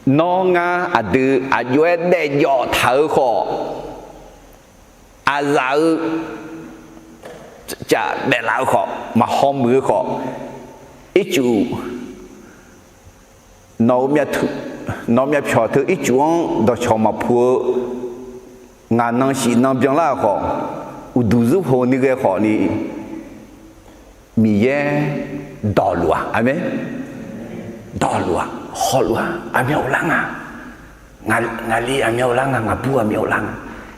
Nawr ngar aqdui aqjox-aer daefjawf taq-eu khawf, aqzaf-eu caf daeflaf-eu khawf, maqhaw muiq-eu khawf, ircuf, nawq-eu myavpyawq teu ircuf-anr dawqcawq maqpu-eu, ngaq nan shif nan byanlar-euq khawf, uqduq zurpo ni ghae khawf ni, Miqyaer dawqluf-aq, aqmeq, dawqluf-aq, hawluf-aq, aqmyan ghoflar nga. Ngaqli aqmyan ghoflar nga, ngaqbur aqmyan ghoflar nga,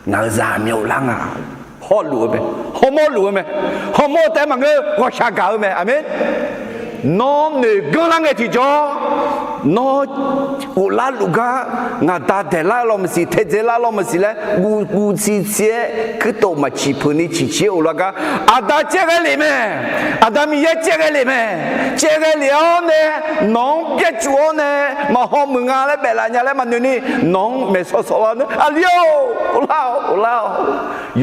ngaq-euq zaq aqmyan ghoflar nga. Hawluf-eu mae, hawmawr luf-eu mae. Hawmawr taef-aer maqngeur, ghawqshaq gaq-eu mae. Aqmeq. Nawr noeq ganrlar ngae tiqjawr, nawr ghoflar luf gar, ngaq Da daeqlar law maqsiq, taedzae lar law maqsiq laer guv guv tsi tsi-aer kuirtof maqciq peuq ni ciqciq-aer ghoflar gar, Aqda caev ghae lef mae. Aqda Miqyaer caev ghae lef mae. Caev ghae lef-awr nae, nawq-anr pyarcuf-awr nae, maqhaw muiq nga laer baeflaf nya laer maqnoeq ni, nawq-anr maeqsaw saw lar-awr nae, aqli-or, ghoflar-awq, ghoflar-awq.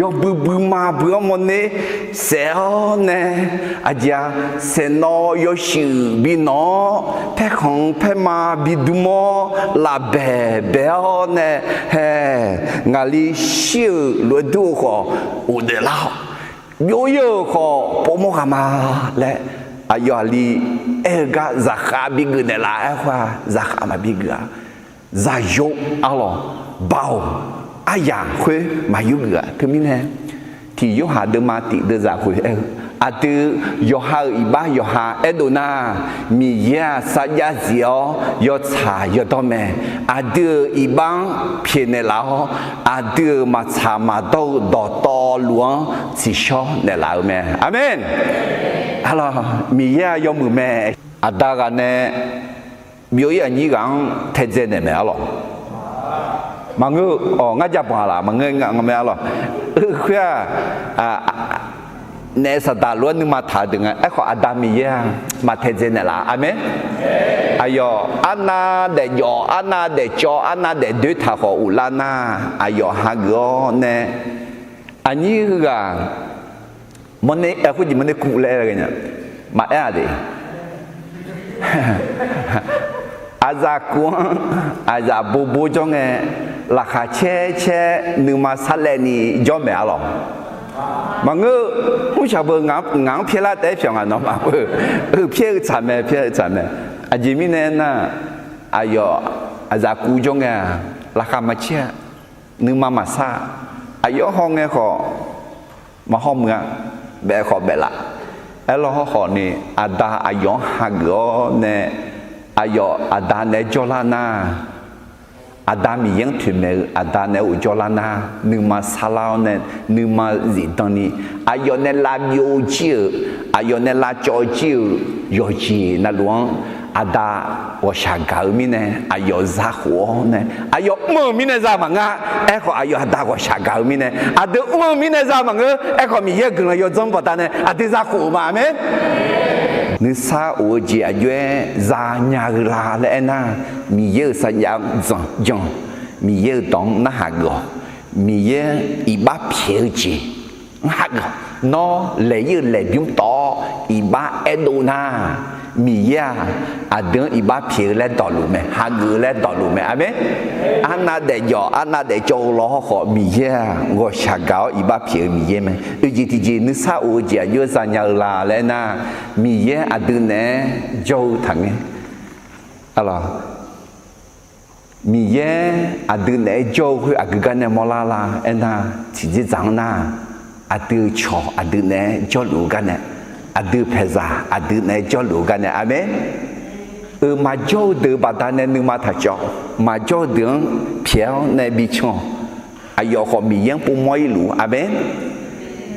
Yawbui bui ma bui-anr mawrner saef-awr nae, aqjeq-a, saeqnawv yawshaef shuif bi nawq-awr, paerkhanq paerma bi dm-awr, lafbaeq bae-awr nae, hae, ngaqli shir-euq lof-aer dur-eu khawf, ghofdaef lar-awq. Byov-ir-euq khawf, povmawr ghaq ma laer, aqyawf aqli aer-eu gar zaqkhav bigeuf naeqlaf-a. Aerkhawf-aq, zaqkhav maqbi geuf-a. Zaqyo, arlawq, baoq, aryaq khoer maqyur geuf-a. Teumirnae, tiq Yorhaq deuvma tiq deuvzaq khoeq aer-eu, aqdui yawqha-euq iqbax yawqha aerdov nar, Miqyaer-aq sarjax zif-awr yawtsaq yawdawr mae. Aqdui-euq iqbax-anr pyaeqnaeq laf-awr, aqdui-euq maqtsaq maqdawr-eu dawqtawvluf-anr tsiqshawr naeqlaf-eu mae. Aqmeq. Arlawq, Miqyaer-aq yawmuiq mae. Aqda ghaq nae byov-ir aqnyir ghaq-anr taedzae naeq mae arlawq. Maqngeur-awq, ngar jav banq laf maqngeur nga mae arlawq. Khoer-aq, naef saqdaq lof-aer nuima taq-eu deuq nga. Aerkhawf, Aqda Miqyaer-aq maqtaedzae naeqlaf. Aqmeq. Aqyawf arnav daefjawf, arnav daefcawv, arnav daefdoer taq khawf uvlar nar, aqyawf hageuf-awr nae, aqnyir heughaq mawrner, khoerjeq mawrner kuv laer aer-a nya, maqaer-aq de. Aqzaf kuv-anr aqzaf bobor jawr ngae, laqkhaq caer caer nuima sarlaevni jawr maeq arlawq. Maqngeur, mrshaq beu ngaq-anr pyaerlar taef-aer pyawq ngaq nawmaf-eu, eu pyaer-eu tsaq mae, pyaer-eu tsaq mae. Aqjeq mirnae aernar, aqyawf aqzaf kuv jawr ngae-aq, laqkhaq maqcaer-a, nuima maqsar-a. Aqyawf hawngae khawf, maqhaw muiq-a, baef khawf baef laf. Aerlawr hawrkhawf ni, Aqda aqyawf-anr hageuf-awr nae, aqyawf Aqda naeq-aer jawrlar nar, Aqda Miqyaer-anr toeqmaeq-eu Aqda naeq-aer ghofjawr lar nar, nuima sarlar-awr nae, nuima zifdan ni, aqyawf nae lavbyov jir-euq, aqyawf nae lavcawv jir-euq yawqjeq navluf-anr, Aqda ghawqshaq gaq-eu mirnae, aqyawf zakhof-awr nae, aqyawf mr-euq mirnae za maqngeur. Aerkhawf, aqyawf Aqda ghawqshaq gaq-eu mirnae, aqdui mr-eu mirnae za maqngeur. Aerkhawf, Miqyaer-euq guiqlanq yawdzanr baqdanae aqdui zakhof-euq ma. Aqmeq. Nuisar of-eu jeq aqjox-aer zanya-eu la laer aernar, Miqyaer-euq sarjav-anr jan, Miqyaer-euq dawq-anr narhaq geuf-awq. Miqyaer iqbax pyaeq-eu jeq-anr hageuf-awq. Nawr laeq-ir-euq laeqbymr tawv-awr iqbax aerdov nar, Miqyaer-aq aqdui-anr iqbax pyaeq-eu laer dawqluf mae, hageuf-eu laer dawqluf mae. Aqmeq. Arnav daefjawf arnav daefcawv-eu law hawrkhawf, Miqyaer-aq ghawqshaq gaq-awr iqbax pyaeq-eu Miqyaer mae. Oeq jeq tiqjeq nuisar of-eu jeq aqjox-aer zanya-eu la laer aernar, Miqyaer aqdui naeq-aer jawr-eu taqngaer. Arlawq, Miqyaer aqdui naeq-aer jawr-eu khoer aqgeu gar nae mawrlar la aernar, tiqjeqdzaq-anr nar, aqdui-euq cawq aqdui naeq-aer jawrluf-eu gar nae, aqdui paeqzaq aqdui naeq-aer jawrluf-eu gar nae. Aqmeq. Euq maqjawr-eu deuq baqdanae nuima taq cawv, maqjawr-eu deuq-anr pyaeq-awr nae bi can-awq. Aqyawf khawf Miqyaer-anr povmawr-ir luf-eu. Aqmeq.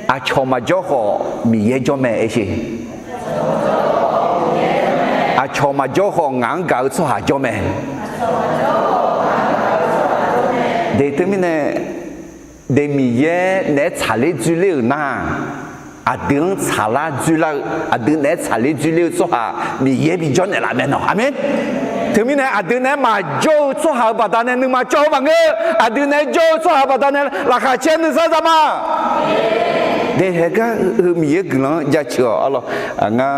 Aqcawq maqjawr khawf Miqyaer jawr mae aer sher. Aqcawq maqjawr khawf ngaq-anr gaq-eu tsawrhaq jawr mae. De teumirnae, de Miqyaer naeq-aer tsaqler dzoerler-euq nar, aqdui-anr tsaqlar dzoerlar-eu, aqdui naeq-aer tsaqler dzoerler-eu tsawrhaq Miqyaer bijawr naeqlaf mae nawq. Aqmeq. Teumirnae aqdui naeq-aer maqjawr-eu tsawrhaq-euq baqdanae nuima cawv-eu maqngeur. Aqdui naeq-aer jawr-eu tsawrhaq baqdanae laqkhaq caer nuisar za ma. De haegar heu Miqyaer guiqlanq-anr jaceuq-awq arlawq. Ngar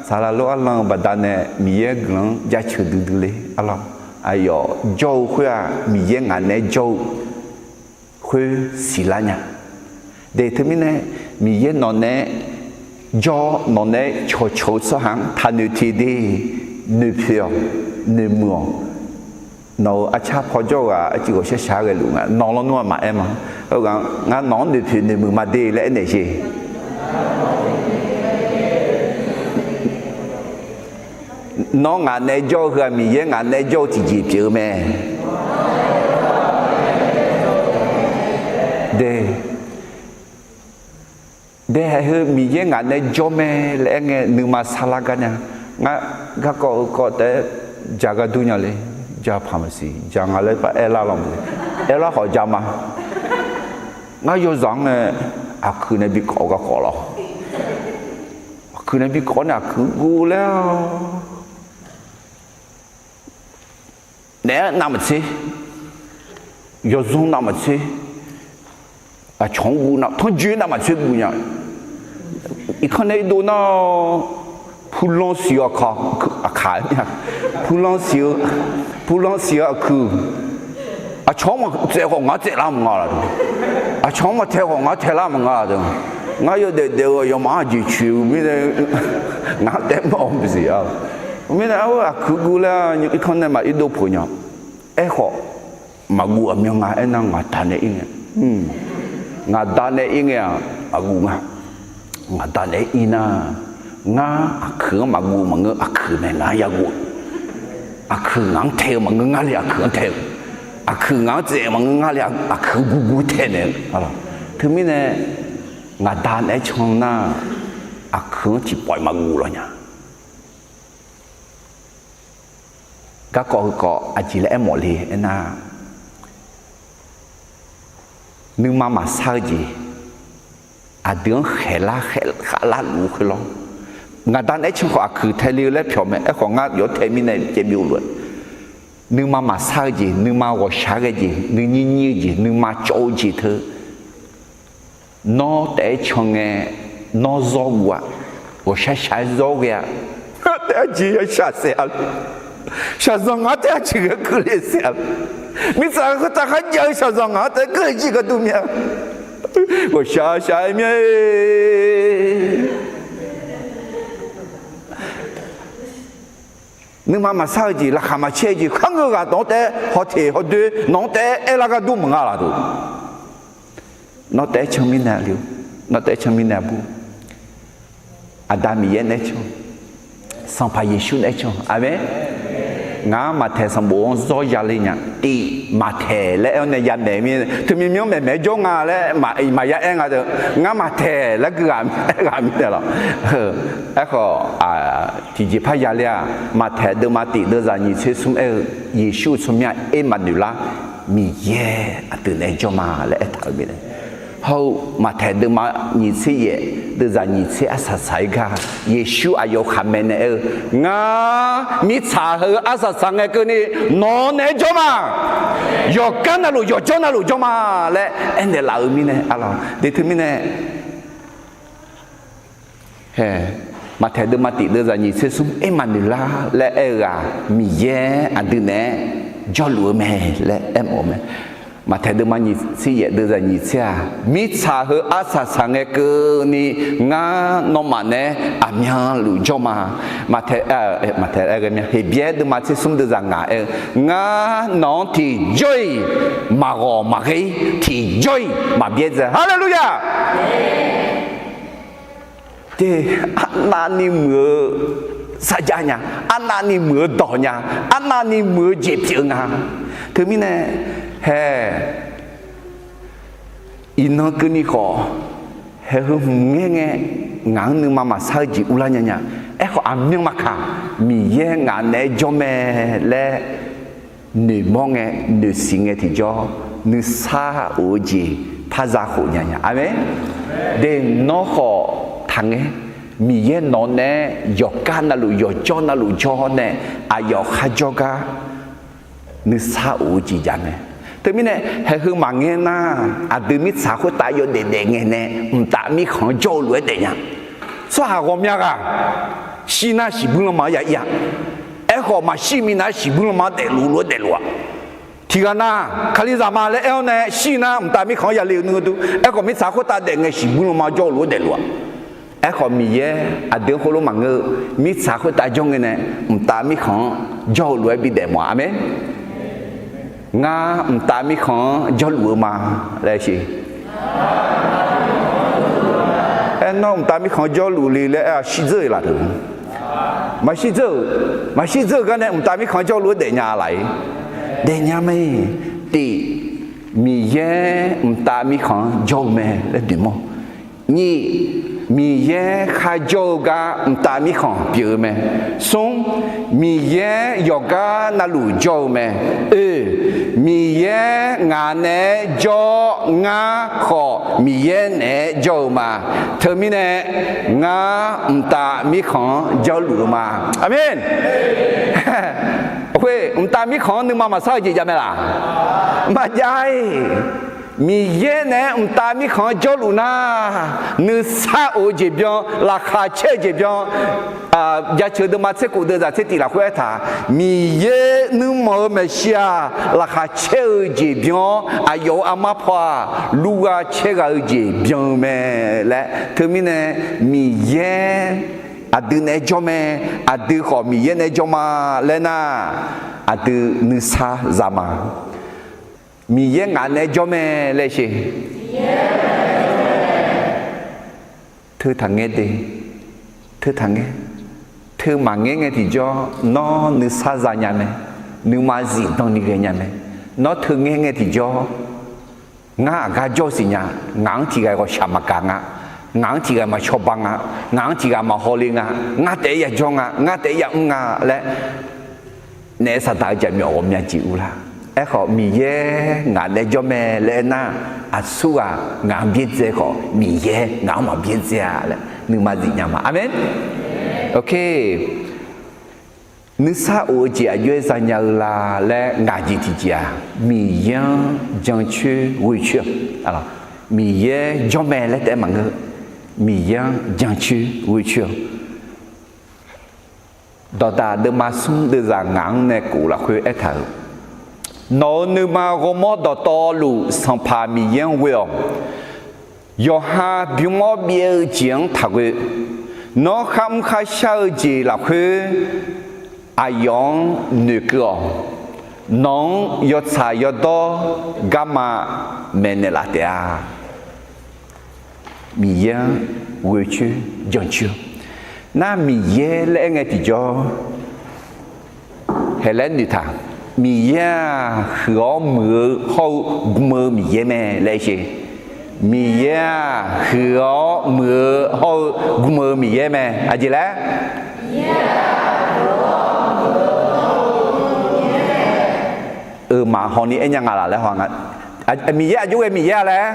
saqlaq lof arlan-eu baqdanae Miqyaer guiqlanq-anr jaceuq duidui le arlawq. Aqyawf jawr-eu khoer-aq Miqyaer ngaq naeq-aer jawr-eu khoer siqlar nya. De teumirnae Miqyaer nawq naeq-aer jawr, nawq naeq-aer cawqcawq-eu tsawrhaq-anr taqnoeq teq de, noeqpoeq-awq, noeqmuiq-awq. Nawq-euq arcar paw jawr-eu ghaq arcuiv ghawqshaq shaq-aer ghaeluf nga nawq lawnmr-aq maqaer ma. Heughaq ngar nawq-anr noeqpoeq noeqmuiq ma de laer aernaeq sher. Nawr ngaq naeq-aer jawr-eu heu-aq Miqyaer ngaq naeq-aer jawr-eu tiqjeq pyeuf-eu mae. De, de haeq heu Miqyaer ngaq naeq-aer jawr mae laer aer ngae nuima sarlar gar nya. Ngar garkawv heukawv taef-aer ja gar dur nya le. Ja paq maqsiq ja nga laer par aerlar lawq ma. Aerlar khawf ja ma. Ngar yawzaq-anr nae aqkuiq nae bi kawv gar kawv lawq. Aqkuiq nae bi kawv nae aqkuiq guv laer-awr naeq-aer navmaqtser, yawzanr navmaqtser, aqcawq-anr guv nav tanrjoe navmaqtser guv nya. Irkanr nae irdov nar-awr, Purlanr siq-eu aqkaq, purlanr siq-eu, purlanr siq-eu aqkuiq, aqcawq-anr maqtsaev khawf ngar tsaevlar maqnga laf-eu, aqcawq-anr maqtae khawf ngar taelar maqnga laf-eu, ngar yawdaef daef-eu aqyawfmaf-anr aqjeq coeq-eu mirnae, ngar taef mawf-eu maqsiq-a. Mirnae arhu aqkuiq guv laer irkanr nae maq irdov peuq nya. Aerkhawf, maqguv aqmyan nga aernar, ngaqda nae ir ngae, ngaqda nae ir ngae-aq, maqguv nga. Ngaqda nae ir nar, ngar aqkuiq-anr maqguv maqngeur, aqkuiq nae ngaq-anr yaguv-eu, aqkuiq ngaq-anr tae-eu maqngeur, ngar le aqkuiq-anr tae-eu, aqkuiq ngaq-anr tsaev-eu maqngeur, ngar le aqkuiq-anr guvguv taenaeq-eu. Teumirnae, ngaqda naeq-aer can nar, aqkuiq-anr tiqpawf-iq maqguv lawq nya. Garkawv heukawv aqjeq laer aermawf le aernar, nuima maqsar-eu jeq, aqdui-anr khaeqlar khaeqlar luf-eu khoerlawr, ngaqda naeq-aer can khawf aqkuiq tae le-eu laer pyawq mae. Aerkhawf, ngar yawf tae mirnae caev byov lof-aer, nuima maqsar-eu jeq, nuima ghawqshaq ghae jeq, nuinyir nyir-eu jeq, nuima cawv-eu jeq teu nawr taef-aer can ngae, nawr zawr guv-a. Ghawqshaq shaq-aer zawr ghae-a. Ngar taef-aer aqjeq ya shaq saef-a le. Shaqzanq ngaq-anr taef-aer aqjeq ghae keuvle saef-a le. Mirtsaq khoertav kharjav-eu shaqzanq ngaq-anr taef-aer keuvle jir gharduq mya. Ghawqshaq shaq-aer mya-e. Nuima maqsar-eu jeq, laqkhaq maqcaer-eu jeq, kharngeur ghaq nawq-anr taef-aer hawteq hawdoer nawq-anr taef-aer aerlar gharduq maqnga laf-eu. Nawr taef-aer can mirnae aqli-or, nawr taef-aer can mirnae aqbur. Aqda Miqyaer naeq-aer can, Sanqpaq Yeqsur naeq-aer can. Aqmeq. Ngar maqtaeq sanqbof-anr zawr ya le nya. Tif maqtaeq laer aer-awr nae yamaeq mirnae, teumyanr myanr maeqmaeq-aer jawr nga laer maqya aer nga deuq. Ngar maqtaeq laer gui ghaq aer ghaq mirnae lawq. Aerkhawf, tiqjeqpar ya ler-aq, maqtaeq deuvma tif deuvzaq nyiq tser smr aer-eu, Yeqsur-eu tsawrmyanr Ermaqnoeqlar, Miqyaer aqdui naeq-aer jawr ma laer aertaq-euq mirnae. Hawr-eu maqtaeq deuvma nyiq tser yaef deuvzaq nyiq tser arsaq saq-aer gar, Yeqsur aqyawf-euq khaqmae nae aer-eu, ngar mirtsaq heu arsaq saq ngae keuvni nawq-anr naeq-aer jawr ma. Yawqgar navluf yawqjawr navluf jawr ma laer aernaeq laf-euq mirnae, aqlawq de teumirnae, hae, maqtaeq deuvma tif deuvzaq nyiq tser smr Ermaqnoeqlar laer aer-eu ghaq, Miqyaer aqdui naeq-aer jawrluf-eu mae laer aermawf-eu mae. Maqtaeq deuvma nyiq tser yaef deuvzaq nyiq tser-aq, mirtsaq heu arsaq saq ngae keuvni ngar nawmaf naeq-aer aqmyanluf jawr ma. Maqtaeq, maqtaeq, Heqbyaer deuvma tser smr deuvzaq ngaq aer-eu, ngar nawq-anr tiqjawr-iq maqghawq maqghae-ir, tiqjawr-iq maqbyaer dzae. Haleluya! Te, arnavni muiq-eu sarjax nya, arnavni muiq-eu dawq nya, arnavni muiq-eu jeq pyeuf-eu nga. Teumirnae, hae, iqnan keuvni khawf, hae heu hmq ngaer ngae, ngaq-anr nuima maqsar-eu jeq urlar nya nya. Aerkhawf, aqmyanr maqkaq, Miqyaer ngaq naeq-aer jawr mae laer noeqmawr ngae, noeqsiq ngae tiqjawr, nuisar of-eu jeq par za khof nya nya. Aqmeq. De, nawr khawf taqngaer. Miqyaer nawq naeq-aer yawqgar navluf yawqjawr navluf jawr nae, aqyawf kharjawr gar nuisar of-eu jeq jav mae. Teumirnae, hae heu maqngaer nar, aqdui mirtsaq khoertav yawdaef daef ngae nae, mqtav mirkhanq-anr jawr-eu lof-aer daefnya. Tsawrhaq ghawqmya ghaq shir nar shiqbuir lanma-anr ya ir-a. Aerkhawf, maqshir minav-aer shiqbuir lanma-anr daefluf lof-aer daefluf-aq, tiqghaq nav kalizaq ma laer aer-awr nae shir nar mqtav mirkhanq-anr yale-eu nui-eu dur. Aerkhawf, mirtsaq khoertav daef ngae shiqbuir lanma-anr jawr-eu lof-aer daefluf-aq. Aerkhawf, Miqyaer aqdui-anr khoerlof maqngeur-eu, mirtsaq khoertav jawr ngae nae mqtav mirkhanq-anr jawr-eu lof-aer bidaef mawf-a. Aqmeq. Ngar mqtav mirkhanq-anr jawrluf-eu ma laer siq. Aer, nawr mqtav mirkhanq-anr jawrluf le laer aer-a, shirdzeur-iq laf deuq. Maqshirdzeur-euq, maqshirdzeur-euq gar nae mqtav mirkhanq-anr jawrluf-aer daefnya laf-ir. Daefnya mae. Tif, Miqyaer mqtav mirkhanq-anr jawr-eu mae laer noeqmawr. Nyiq, Miqyaer kharjawr-eu gar mqtav mirkhanq pyeuf-eu mae. Smr, Miqyaer yawqgar navluf jawr-eu mae. Oe, Miqyaer ngaq naeq-aer jawr, ngar khawf Miqyaer naeq-aer jawr-eu ma. Teumirnae, ngar mqtav mirkhanq-anr jawrluf-eu ma. Aqmeq. Khoer mqtav mirkhanq-anr nuima maqsar-eu jeq jav mae laq? Maqjav-ir. Miqyaer naeq-aer mqtav mirkhanq-anr jawrluf nar, nuisar of-eu jeq byan, laqkhaq caer-eu jeq byan. Jaceuq deuvma tser khof deuvzaq tser tif lafkhoer aertaq, Miqyaer nuirmanq-eu maeqshi-aq, laqkhaq caer-eu jeq byan-awr, aqyawf-euq armar paw-aq, lurgha caergha-eu jeq byan-eu mae laer. Teumirnae, Miqyaer aqdui naeq-aer jawr mae, aqdui khawf Miqyaer naeq-aer jawr ma laer nar, aqdui nuisar za ma. Miqyaer ngaq naeq-aer jawr mae laer sher. Teu taqngaer de, teu taqngaer, teu maqngaer ngae tiqjawr nawr nuisar za nya mae, nuima zifdan ni ghae nya mae. Nawr teu ngaer ngae tiqjawr, ngar aqgar jawr-eu siqnya, ngaq-anr tiq ghaq ghawqshaq maqgaq nga, ngaq-anr tiq ghaq maqcawba nga, ngaq-anr tiq ghaq maqhaw le nga, ngar taef-aer yajawr nga, ngar taef-aer yamr nga laer naef saqdaq-eu jaqmyawf ghawqmya jeq uvlar. Aerkhawf, Miqyaer ngaq naeq-aer jawr mae laer aernar, aqsurghaq ngaq-anr byaerdzae khawf, Miqyaer ngaq-anr maqbyaerdzae-a laer nuima zifnya ma. Aqmeq. Nuisar of-eu jeq aqjox-aer zanya-eu la laer ngaq jeq tiqjeq-aq, Miqyaer-anr jancoer ghoecoer-awq. Miqyaer jawr mae laer taef-aer maqngeur. Miqyaer-anr jancoer ghoecoer-awq. Dawqdaq deuvma smr deuvzaq ngaq-anr nae kof lafkhoer aertaq-euq, nawq-euq nuima ghawrmawr dawqtawvluf Sanqpaq Miqyaer-anr ghoe-awq. Yawqha bymr-awr byaev-eu jeq-anr taqghoe. Nawr kharmr kharshar-eu jeq lafkhoer aqyawf-anr noeqkeuv-awq. Nawq-anr yawtsaq yawdawr garma maeqnaeq laf taef-a. Miqyaer-anr ghoecoer jancoer-awq. Nar Miqyaer laer aer ngae tiqjawr, haeq laer noeqtaq. Miqyaer-aq, huiq-awr muiq-eu hawr-eu gm-eu Miqyaer mae laer sher. Miqyaer-aq, huiq-awr muiq-eu hawr-eu gm-eu Miqyaer mae. Aqjeq laer? Euq maqhaw ni aernya nga laf laer haw nga. Miqyaer aqjox ghae Miqyaer-a laer?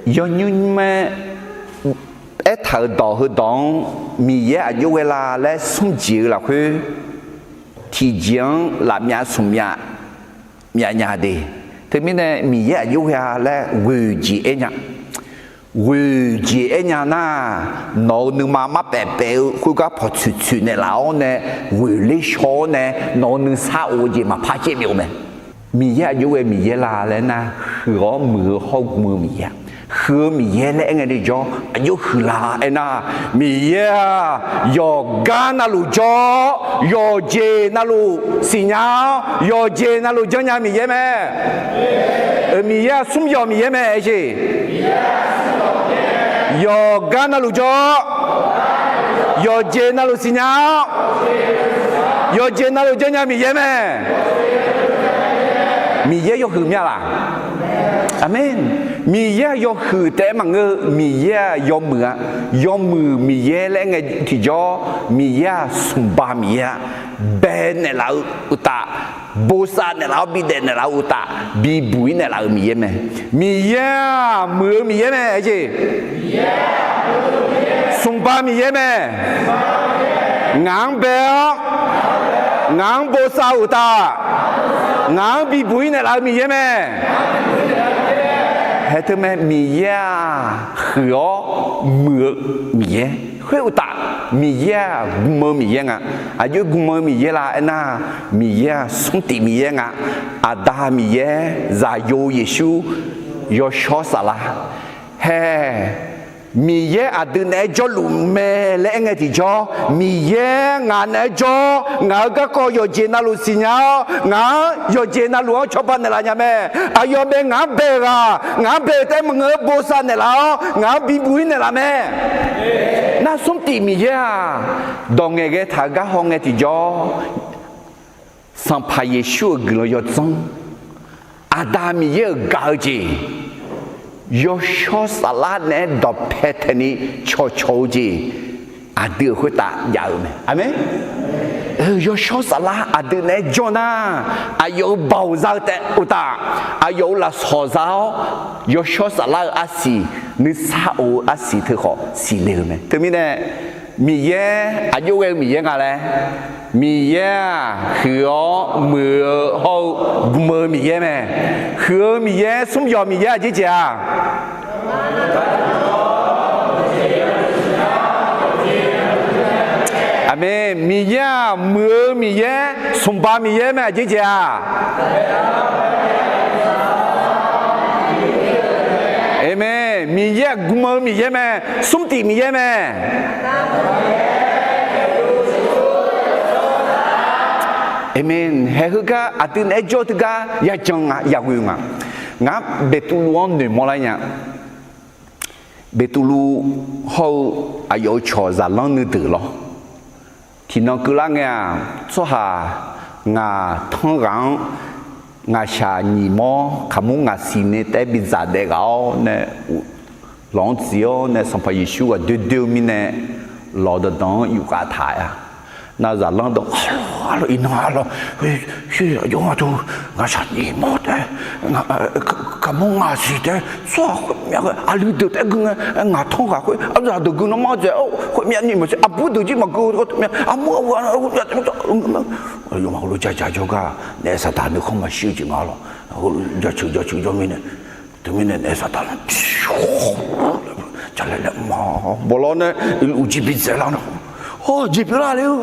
Yawnymr mae, aertaq-euq dawq heudawq-anr Miqyaer aqjox ghae la laer smr jeq-eu lafkhoer, tiqjeq-anr lafmyav smq myav myavnya de. Teumirnae Miqyaer aqjox ghae-a laer ghoeq jeq aernya. Ghoeq jeq aernya nar, nawq-euq nuima marpaef paef-eu khoergar pawqtsoeq tsoeq naeqlaf-awr nae, ghoeq ler shaw-awr nae, nawq-euq nuisar of-eu jeq maqpar caev byov mae. Miqyaer aqjox ghae Miqyaer la laer nar, huiq-awr muiq-eu hawr-eu gm-eu Miqyaer-a. Huiq-eu Miqyaer laer aer ngae tiqjawr aqjox huiq la aernar, Miqyaer-aq, yawqgar navluf jawr-awr, yawqjeq navluf siqnya-awr, yawqjeq navluf janrnya Miqyaer mae. Miqyaer-aq, smr yawq Miqyaer mae aer sher. Yawqgar navluf jawr-awr, yawqjeq navluf siqnya-awr, yawqjeq navluf janrnya Miqyaer mae. Miqyaer yawhuiq myav laf? Aqmeq. Miqyaer-aq yawhuiq taef-aer maqngeur-eu, Miqyaer-aq yawmuiq-a. Yawmuiq Miqyaer laer aer ngae tiqjawr, Miqyaer-aq smqba Miqyaer-a. Bae naeqlaf-eu uqtaf, bosav naeqlaf-awr bidaef naeqlaf-eu uqtaf, bibuq-ir naeqlaf-euq Miqyaer mae. Miqyaer-aq muiq-eu Miqyaer mae aer jeq. Smqba Miqyaer mae. Ngaq-anr bae-awr, ngaq-anr bosav-eu uqtaf, ngaq-anr bibuq-ir naeqlaf-eu Miqyaer mae. Haeq teumae Miqyaer-aq huiq-awr muiq-eu Miqyaer. Khoer uqtaf, Miqyaer-aq gm-eu Miqyaer nga. Aqjox gm-eu Miqyaer la aernar, Miqyaer-aq smrtif Miqyaer nga. Aqda Miqyaer, Zaqyo Yeqsur, Yawshawr Saflar. Hae, Miqyaer aqdui naeq-aer jawrluf mae laer aer ngae tiqjawr, Miqyaer ngaq naeq-aer jawr, ngaq-euq garkawv yawqjeq navluf siqnya-awr, ngaq-anr yawqjeq navluf-anr cawba naeqlaf nya mae. Aqyawf bae ngaq-anr bae-euq ghaq, ngaq-anr bae-euq taef-aer maqngeur-eu bosav naeqlaf-awr, ngaq-anr bibuq-ir naeqlaf mae. Nar smrtif Miqyaer-aq, dawq ngaeqghae taq-eu gar haw ngae tiqjawr, Sanqpaq Yeqsur-euq guiqlanq yawdzanr, Aqda Miqyaer-euq gaq-eu jeq, Yawshawr Saflar naeq-aer dawqpae taeqni cawqcawq-eu jeq, aqdui-euq khoertav jav-eu mae. Aqmeq. Yawshawr Saflar aqdui naeq-aer jawr nar, aqyawf-euq baoq za-eu taef uqtaf, aqyawf-euq lafsawq za-awr, Yawshawr Saflar-euq arsiq, nuisar of-eu arsiq teukhawf siqle-eu mae. Teumirnae, Miqyaer aqjox ghae-eu Miqyaer nga laer? Miqyaer-aq, huiq-awr muiq-eu hawr-eu gm-eu Miqyaer mae. Huiq-eu Miqyaer, smr yawq Miqyaer aqjeq jeq-a? Aqmeq. Miqyaer-aq, muiq-eu Miqyaer, smqba Miqyaer mae aqjeq jeq-a? Aqmeq. Miqyaer-aq, gm-eu Miqyaer mae, smr tif Miqyaer mae. Aqmeq. Haeq heugar aqdui naeq-aer jawr teugar yajan nga, yaghoe nga. Ngar Beqtuvluv-anr noeqmawr lar nya. Beqtuvluv hawr-eu aqyawf-euq cawq zaqlanr nuideuq lawr. Tiqnan keuvlar ngae-aq, tsawrhaq ngaq tanr ghaq-anr ngaqshaq nyiq mawr kaqmur ngaq siq nae taef-aer bidzaq daef ghaq-awr nae, lawq-anr tsoeq-awr nae Sanqpaq Yeqsur ghaq doe doe-eu mirnae lawq danqdanq-anr yufkhav taq-a. Nar zaqlanr dawq, arlawq, arlawq, iqnan arlawq, sher aqjox nga teu, ngaqshaq nyiq mawr taef-aer, kaqmur ngaq siq taef-aer, tsawrhaq khoermyav aqli deuq taef-aer gui ngae, ngaq tanr ghaq khoer aqzaq deuq gui nawmaf dzaeq-awr khoermyav ni maqsiq, aqbur deuq jir maqgeu-eu teu myav, armur aqgeu khoermyav taef-aer, yawmaf heulof ja ja jawrgar naef Saqdaq nuikhanr maqshir-eu jeq nga lawq. Heulof jaceuq jaceuq jawr mirnae, teumirnae naef Saqdaq lar, jaqlaer laer ma, bawlawr nae irluf jir bidzaeq lar nae, hawr jeq pyeuflar le-eu.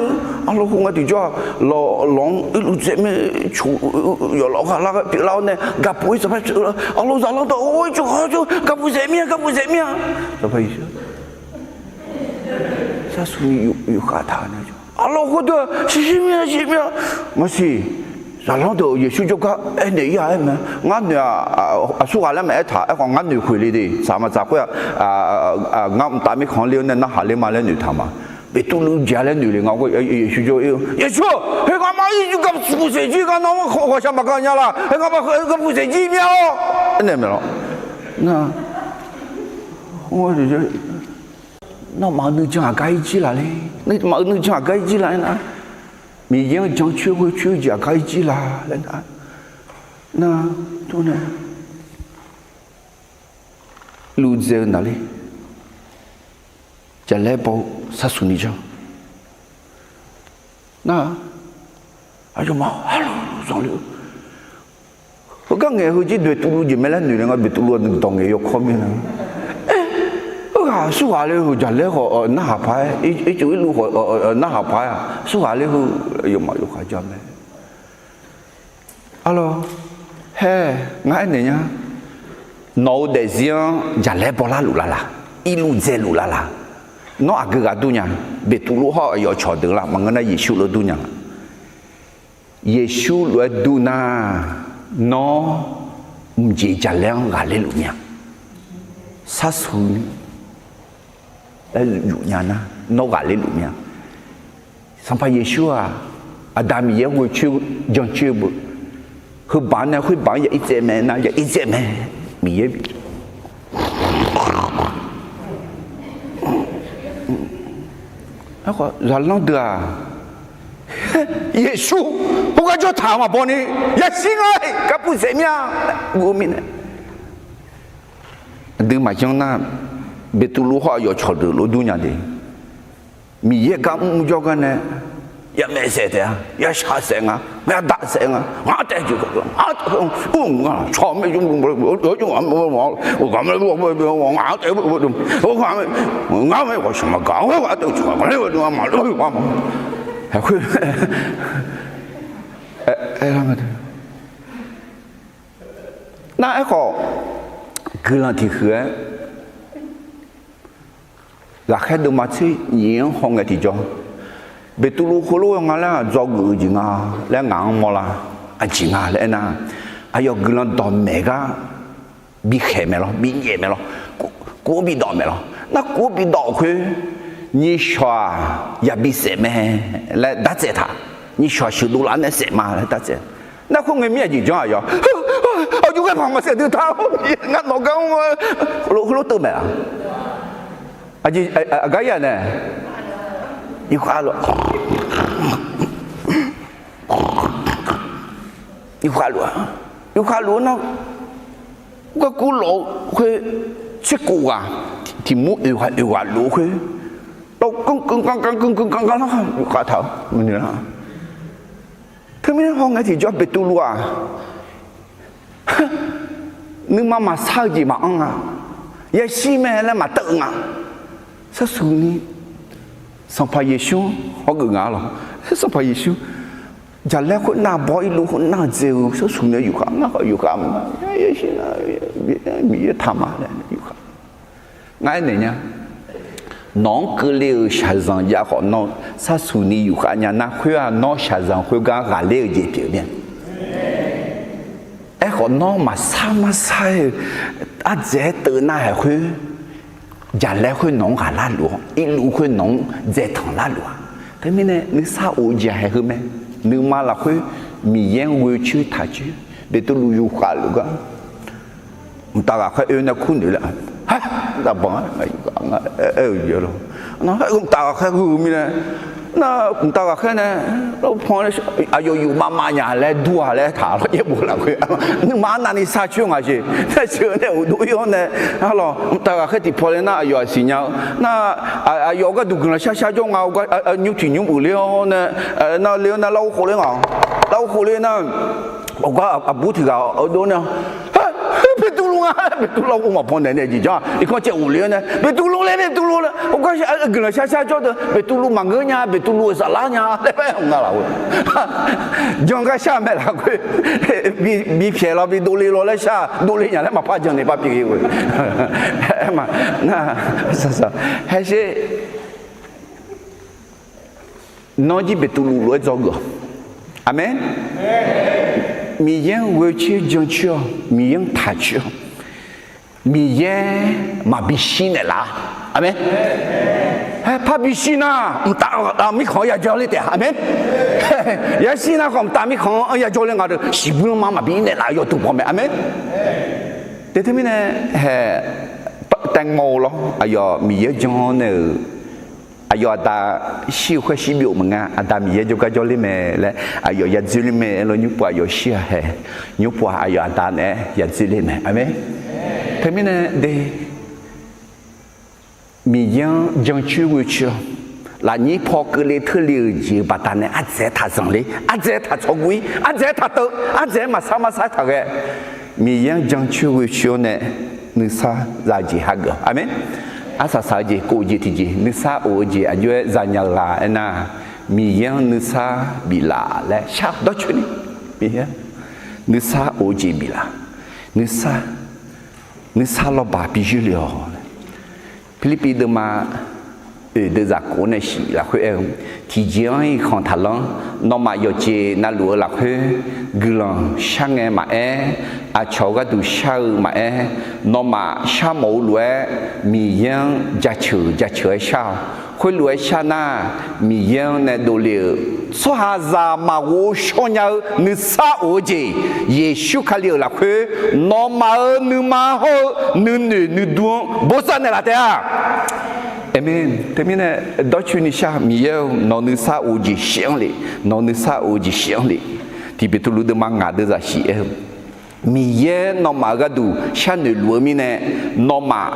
Arlawq, khoerngae tiqjawr-aq, lawq, lawq-anr irluf dzaeq mae, coq yawf lawq gha lar pyeuflar-awr nae gaqpuq-ir Sanqpaq Yeqsur, arlawq, zaqlanr dawq or, coq gha coq, gaqpuq dzaeq mir-a, gaqpuq dzaeq mir-a. Sanqpaq Yeqsur sarsuq ni yufkhav taq nae, arlawq, khoerdeuq-aq shir shir mir-a, shir mir-a. Maqsiq, zaqlanr deuq Yeqsur jawrgar aernaeq-ir-a aer mae. Ngar noeq-aq, aqsurghaq laer maqaer taq, aerkhawf ngar noeq khoeq le de. Tsaq maqtsaq khoer-aq, ngar mqtav mirkhanq-anr ler-awr nae narhaq ler ma laer noeq taq ma. Beqtuvluv jeq-a laer noeq le nga. Yeqsur jawr-ir-eu, Yeqsur, heu ngamaf ircuf gaqpuq saeq jir, ngar nawmaf ghawqshaq maqgaq nya laq. Heu ngamaf gaqpuq saeq jir mir-a-awr aernaeq maeq lawr. Nar, nawmaf-euq nuijan aqgar ir jir laq le. Nawmaf-euq nuijan aqgar ir jir laq aer nar, Miqyaer-anr jancoer ghoecoer-eu jeq aqgar ir jir laq laer nar, nar, tov nae luvdzae-eu naqler, jaqlaer baw-eu sarsuq ni janr. Nar, aqyawfmaf arlawq zanqler-eu, heugar ngaeq heu jir Beqtuvluv jeq mae laer noeq le nga. Beqtuvluv-aq dawq ngaeq yawkawr mirnae, aer, heughaq aqsurghaq le heu, jaqlaer khawf narhaq paq-aer, ircuf irluf khawf narhaq paq-aer, aqsurghaq le heu, aqyawfmaf yawkhav ja mae. Arlawq, haer, ngar aernaeq nya. Nawq-eu daefzir-anr jaqlaer bawlar luf lar laq, irluf dzae luf lar laq. Nawr aqgeu ghaq dur nya? Beqtuvluv hawr-eu aqyawf cawqdeuq laf maqngeur nar Yeqsur lof dur nya laf? Yeqsur lof-aer dur nar, nawr mqjeq jaqlaer-anr ghaqler luf mir-a. Sarsuq ni laer yuf nya nar, nawr ghaqler luf mir-a. Sanqpaq Yeqsur-aq, Aqda Miqyaer ghoecoer jancoer beu, heubaq nae khoerbaq-anr ya irtsaev mae nar, ya irtsaev mae. Miqyaer Aerkhawf zaqlanr deuq-aq, Yeqsur khoergar jawr taq maqbaw ni, yashir nga, gaqpuq saeq mir-a, guv-eu mirnae. Aqdui maqjanr nar, Beqtuvluv hawr aqyawf cawqdeuq lof dur nya de. Miqyaer gar mrmr jawrgar nae, yamaeq saef taef-a, yashaq saef nga, yadaq saef nga, ngar taef jeq, ngar taef, ngar taef, ngar taef, Nar aerkhawf, guiqlanq tiq huiq-aer, ghaqkhaer deuvma tser nyiq-anr hawngae tiqjawr, Beqtuvluv heulof-aer nga laer-aq, dzawgeuf-eu jeq nga laer ngaq-anr mawrlar. Aqjeq nga laer aernar, aqyawf guiqlanq dawqmaeq gar bikhaeq maeq lawr, binyaef maeq lawr, kuv-anr bidawq maeq lawr. Nar kuv-anr bidawq khoer, nyiqshawq-aq yabi saef mae laer dartsaev taq. Nyiqshawq sheuqdov lar nae saef ma laer dartsaev. Nar khoerngae mir aqjeq janr-aq yawq, aqjox ghae paq maqsaef dui ta, ngar nawq gar mr-a, heulof teuv maeq-a. Aqjeq aqgar ir-aq nae, yufkhav luf, yufkhav luf-a, yufkhav luf-eu nar, garkuv lawf-eu khoer, tserkhof ghaq tiq mur oeq ghaq oeq ghaq luf-eu khoer, Aqkeuv keuv ganq ganq keuv keuv ganq ganq lar yufkhav taq-eu maqnoeq lar. Teumirnae hawngae tiqjawr Beqtuvluv-aq, nuima maqsar-eu jeq maqanr nga. Yashir mae laer maqteuv-eu nga. Sarsuq ni Sanqpaq Yeqsur-anr hawgeuf nga lawq. Sanqpaq Yeqsur jaqlaer khoernav baw irluv khoernav dzae-eu sarsuq nae yufkhav ngar khawf yufkhav ma. Yashir nar Miqyaer taqma laer yufkhav. Ngar aernaeq nya. Nawq-anr keuvle-euq shaqzanq jav khawf nawr sarsuq ni yufkhav nya nar khoer-aq nawr shaqzanq khoergar ghaqler-eu jeq pyeuf mir-a. Aerkhawf nawr maqsar marsar-aer ardzaeq-aer teuv nar haeq khoer, jaqlaer khoer nawq-anr ghaqlar luf-awr irluv khoer nawq-anr dzaeqtanq lar luf-a. Teumirnae nuisar of-eu jeq haeq heu mae. Nuima lafkhoer Miqyaer-anr ghoe coer taq coer Beqtuvluv yufkhav luf gar mqtav ghaqkhaer oe nae kur noeq laer, ha, zaqbanq-a, aer-eu jeq lawr. Mqtav ghaqkhaer heu mirnae, nar mqtav ghaqkhaer nae, aqyawf yufmav mav nya laer dur-a laer taq lawr yaerbof lafkhoer, nuima arnavni sar coer nga jeq. Nae sheuq nae uqdov ir-awr nae, arlawq mqtav ghaqkhaer tiqpaw le nar aqyawf-aq siqnya-eu nar, aqyawf gharduq guiqlanq shar shar jawr nga, nymr tiq nymr uiqler-awr nae, nar le-awr nae larghov khof ler nga, larghov khof ler nar, awqgar aqbur tiq ghaq-awr dov nae, Beqtuvluv nga, Beqtuvluv larghov maqpaw naeq nae jeq janr-a irkanr caev uiqler-awr nae Beqtuvluv le Beqtuvluv le, awqgar guiqlanq shar shar jawr deuq Beqtuvluv maqngeur nya, Beqtuvluv-euq saflar nya laer bae-awq nga laf-eu. Jan gar shar mae lafkhoer, bipyaeq law bidov le law laer shar, dov le nya laer maqpar jan naeq bar pyeuf-eu. Aer ma, nar, haer sher. Nawr jir Beqtuvluv lof-aer dzawgeuf-awq. Aqmeq. Miqyaer-anr ghoe coer jan coer-awq, Miqyaer-anr taq coer-awq. Miqyaer maqbi shir naeqlaf-a. Aqmeq. Haer parbi shir nar mqtav mirkhanq-anr yajawr ler taef-a. Aqmeq. Yashir nar khawf mqtav mirkhanq-anr yajawr ler nga deuq shiqbuir lanma maqbi naeqlaf-eu yawduq baw mae. Aqmeq. Te teumirnae hae, taev ngaw-eu lawr aqyawf Miqyaer-anr jan-awr nae-euq aqyawf aqda shir-eu khoer shir byov maqnga, aqda Miqyaer jawrgar jawrler mae laer aqyawf yadzoerler mae laer nymr pov aqyawf shir-aq hae, nymr pov-aq aqyawf aqda naeq-aer yadzoerler mae. Aqmeq. Teumirnae de, Miqyaer-anr jancoer ghoecoer-awr, lafnyir paw keuvle teurle-euq jeq-euq baqdanae ardzaeq-aer taq zanqler, ardzaeq-aer taq tsawrguv-ir, ardzaeq-aer taq teuv, ardzaeq-aer maqsar marsar taq ghae, Miqyaer-anr jancoer ghoecoer-awr nae nuisar za-eu jeq hageuf-awq. Aqmeq. Arsaq saq-eu jeq kov-eu jeq tiqjeq nuisar of-eu jeq aqjox-aer zanya-eu la aernar, Miqyaer-anr nuisar biflaf laer shar-eu dawrcoeni, Miqyaer nuisar of-eu jeq biflaf, nuisar, nuisar lawrbaq bi yoerle-awq. Pirlirpiv deuvma oeq deuvzaq kov nae shif lafkhoer aer-eu, tiqjeq-anr-iq khanq taqlanr. Nawmaf yawqjeq navluf-eu lafkhoer guiqlanq shar ngae maqaer, aqcawq gharduq shar-eu maqaer, nawmaf sharmawf-eu lof-aer Miqyaer-anr jaceuq jaceuq-aer shar-awq. Khoerlof-aer shar nar, Miqyaer-anr nae dovle-euq tsawrhaqzaq maqghof-eu shawr nya-eu nuisar of-eu jeq, Yeqsur Kali-euq lafkhoer nawmaf-euq nuima hawr-eu nuinoeq nuidur-anr bosav naeqlaf taef-a. Aqmeq. Teumirnae dawrcoeni shar, Miqyaer-eu nawq nuisar of-eu jeq shif-anr le, nawq nuisar of-eu jeq shif-anr le. Tiq Beqtuvluv deuvma ngaq deuvzaq shif aer-eu, Miqyaer nawmaf-euq gharduq sharnoeq luf-eu mirnae, nawmaf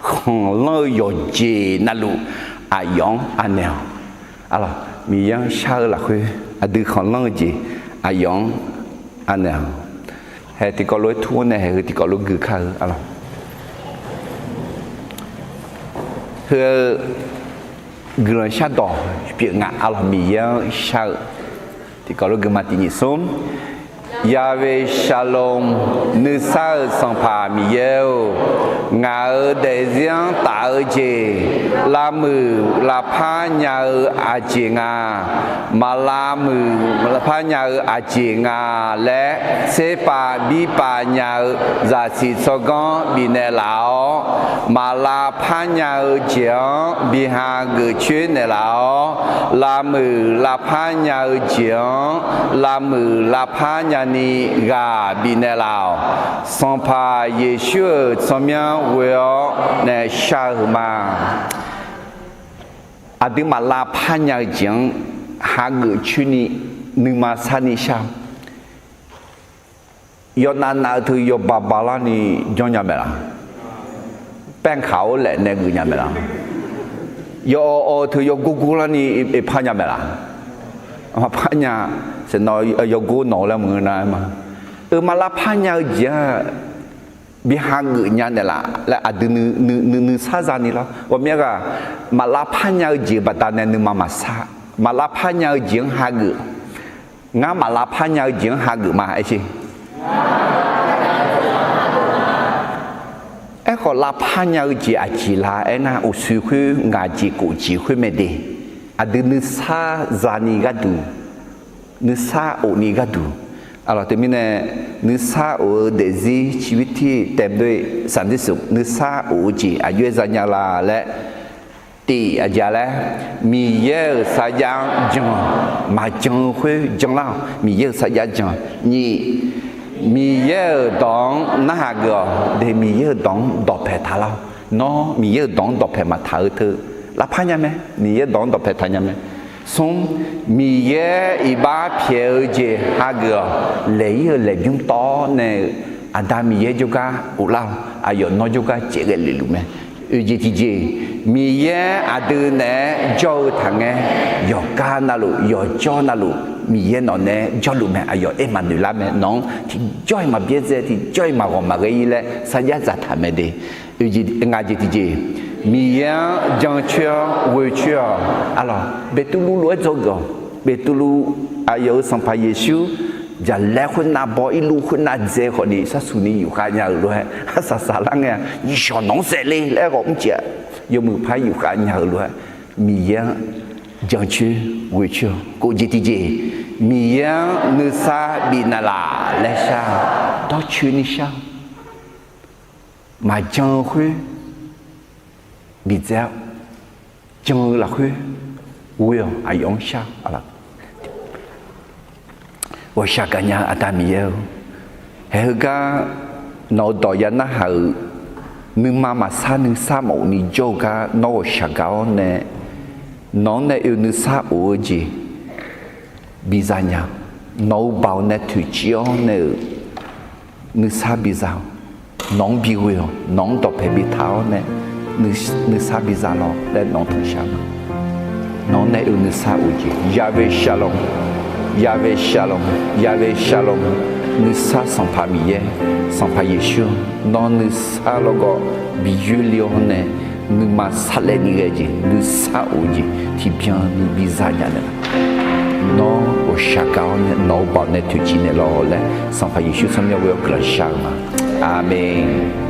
khanqlanr-eu yawqjeq navluf aqyawf-anr anaeq-awq. Aqlawq, Miqyaer-anr shar-eu lafkhoer aqdui khanqlanr-eu jeq aqyawf-anr anaeq-awq. Hae tiqkawv lof-aer tur-awr nae haeq heu tiqkawv lof gui kar-eu aqlawq. Heu-eu guiqlanq shardawq pyeuf nga aqlawq, Miqyaer-anr shar-eu tiqkawv lof gui ma tiq nyiq smr. Yahweh Shalom, nuisar-euq Sanqpaq Miqyaer-or, ngaq-euq daefzir-anr taf-eu jeq, lavmuiq lavpar nya-eu aqjeq nga. Maq lavmuiq lavpar nya-eu aqjeq nga laer tserpav birpav nya-eu zaqsiq tsawrganr bifnaeq laf-awr, maq lavpar nya-eu jeq-anr bi hageuf coer naeqlaf-awr, lavmuiq lavpar nya-eu jeq-anr lavmuiq lavpar nyani ghaq bifnaeq laf-awq. Sanqpaq Yeqsur-euq tsawrmyanr ghoe-awr nae shar-eu ma. Aqduimaf lavpar nya-eu jeq-anr hageuf coerni nuima sarni shar-eu. Yawnav nav-eu teu yawba balarni janrnya maeqlaf. Paerkaq-awr laef nae geufnya maeqlaf. Yawawq-eu teu yawgor gor larni par nya mae laq? Maqpar nya. Saeqnawv yawgor nawq-eu laer maqngeur nar ma. Eu, maqlavpar nya-eu jeq-aq bi hageuf nya naeqlaf laer aqdui nuisar zani lawr. Ghawqmya ghaq, maqlavpar nya-eu jeq-eu baqdanae nuima maqsar. Maqlavpar nya-eu jeq-anr hageuf. Ngar maqlavpar nya-eu jeq-anr hageuf ma, aer sher. Aerkhawf, lavpar nya-eu jeq aqjeq la aernar, uqshoe khoer ngaq jeq kof jeq khoer mae de. Aqdui nuisar zani gharduq, nuisar of ni gharduq. Aqlawq teumirnae, nuisar of-eu daefzir ciqbir tir taem doe saqnir suf nuisar of-eu jeq aqjox-aer zanya la laer, tiq aqjeq laer, Miqyaer-euq sarjax-anr jan, maqjan-eu khoer janlar-awq. Miqyaer-euq sarjax jan. Nyiq, Miqyaer-euq dawq-anr narhaq geuf-awq de. Miqyaer-euq dawq-anr dawqpae taq lar-awq. Nawr Miqyaer-euq dawq-anr dawqpae maqtaq-eu teu lavpar nya mae. Miqyaer dawq-anr dawqpae taq nya mae. Smr, Miqyaer iqbax pyaeq-eu jeq hageuf-awq. Laeq-ir-eu laeqbymr tawv-awr nae-euq Aqda Miqyaer jawrgar uvlar-awq. Aqyawf nawr jawrgar caevghae leluf mae. Oeq jeq tiqjeq, Miqyaer aqdui naeq-aer jawr-eu taqngae, yawqgar navluf yawqjawr navluf Miqyaer nawq naeq-aer jawrluf mae. Aqyawf aer maqnoeq lar mae. Nawq-anr tiqjawr-iq maqbyaerdzae, tiqjawr-iq maqghawq maqghae-ir laer sarjax dzaqtaq mae de. Oeq jeq, ngaq jeq tiqjeq, Miqyaer-anr jancoer-awr ghoecoer-awq. Aqlawq, Beqtuvluv lof-aer dzawgeuf-awq. Beqtuvluv, aqyawf-euq Sanqpaq Yeqsur jaqlaer khoernav baw, irluv khoernav dzae khawfni sharsuq ni yufkhav nya-euq lof-aer, arsaq saqlar ngae-a, Yawqnawq-anr saef le laer ghawq mrcif-a, yawmuiq par yufkhav nya-euq lof-aer, Miqyaer-anr jancoer ghoecoer-awq. Kof jeq tiqjeq, Miqyaer-anr nuisar bifnaeq laf laer shar-awq. Dawrcoeni shar-awq. Maqjan-eu khoer bidzae-awr, jan-eu lafkhoer ghoe-awq. Aqyawf-anr shar-awq. Ghawqshaq gaqnya-eu Aqda Miqyaer-or, haeq heugar nawq-eu dawq ya narhaq-euq nuima maqsar nuisar maqof ni jawr-eu gar nawr ghawqshaq gaq-awr nae, nawq-anr nae oe nuisar of-eu jeq biza nya-awq. Nawq-eu baoq nae toeqciv-awr nae-euq nuisar biza-awq. Nawq-anr bighoe-awq. Nawq-anr dawqpae bitaq-awr nae nuisar biza lawq laer nawq-anr tanqshar ma. Nawq-anr nae oe nuisar of jeq Yahweh Shalom, Yahweh Shalom, Yahweh Shalom. Nuisar Sanqpaq Miqyaer, Sanqpaq Yeqsur, nawr nuisar lawrgawv bi yoerle-awr nae nuima sarlaevni ghae jeq, nuisar of jeq tiqbyan ni biza nya naeq. Nawr ghawqshaq gaq-awr nae nawq-eu baoq nae toeqciv naeq lawq laer Sanqpaq Yeqsur tsawrmyanr ghoe-awr guiqlanq shar-eu ma. Aqmeq.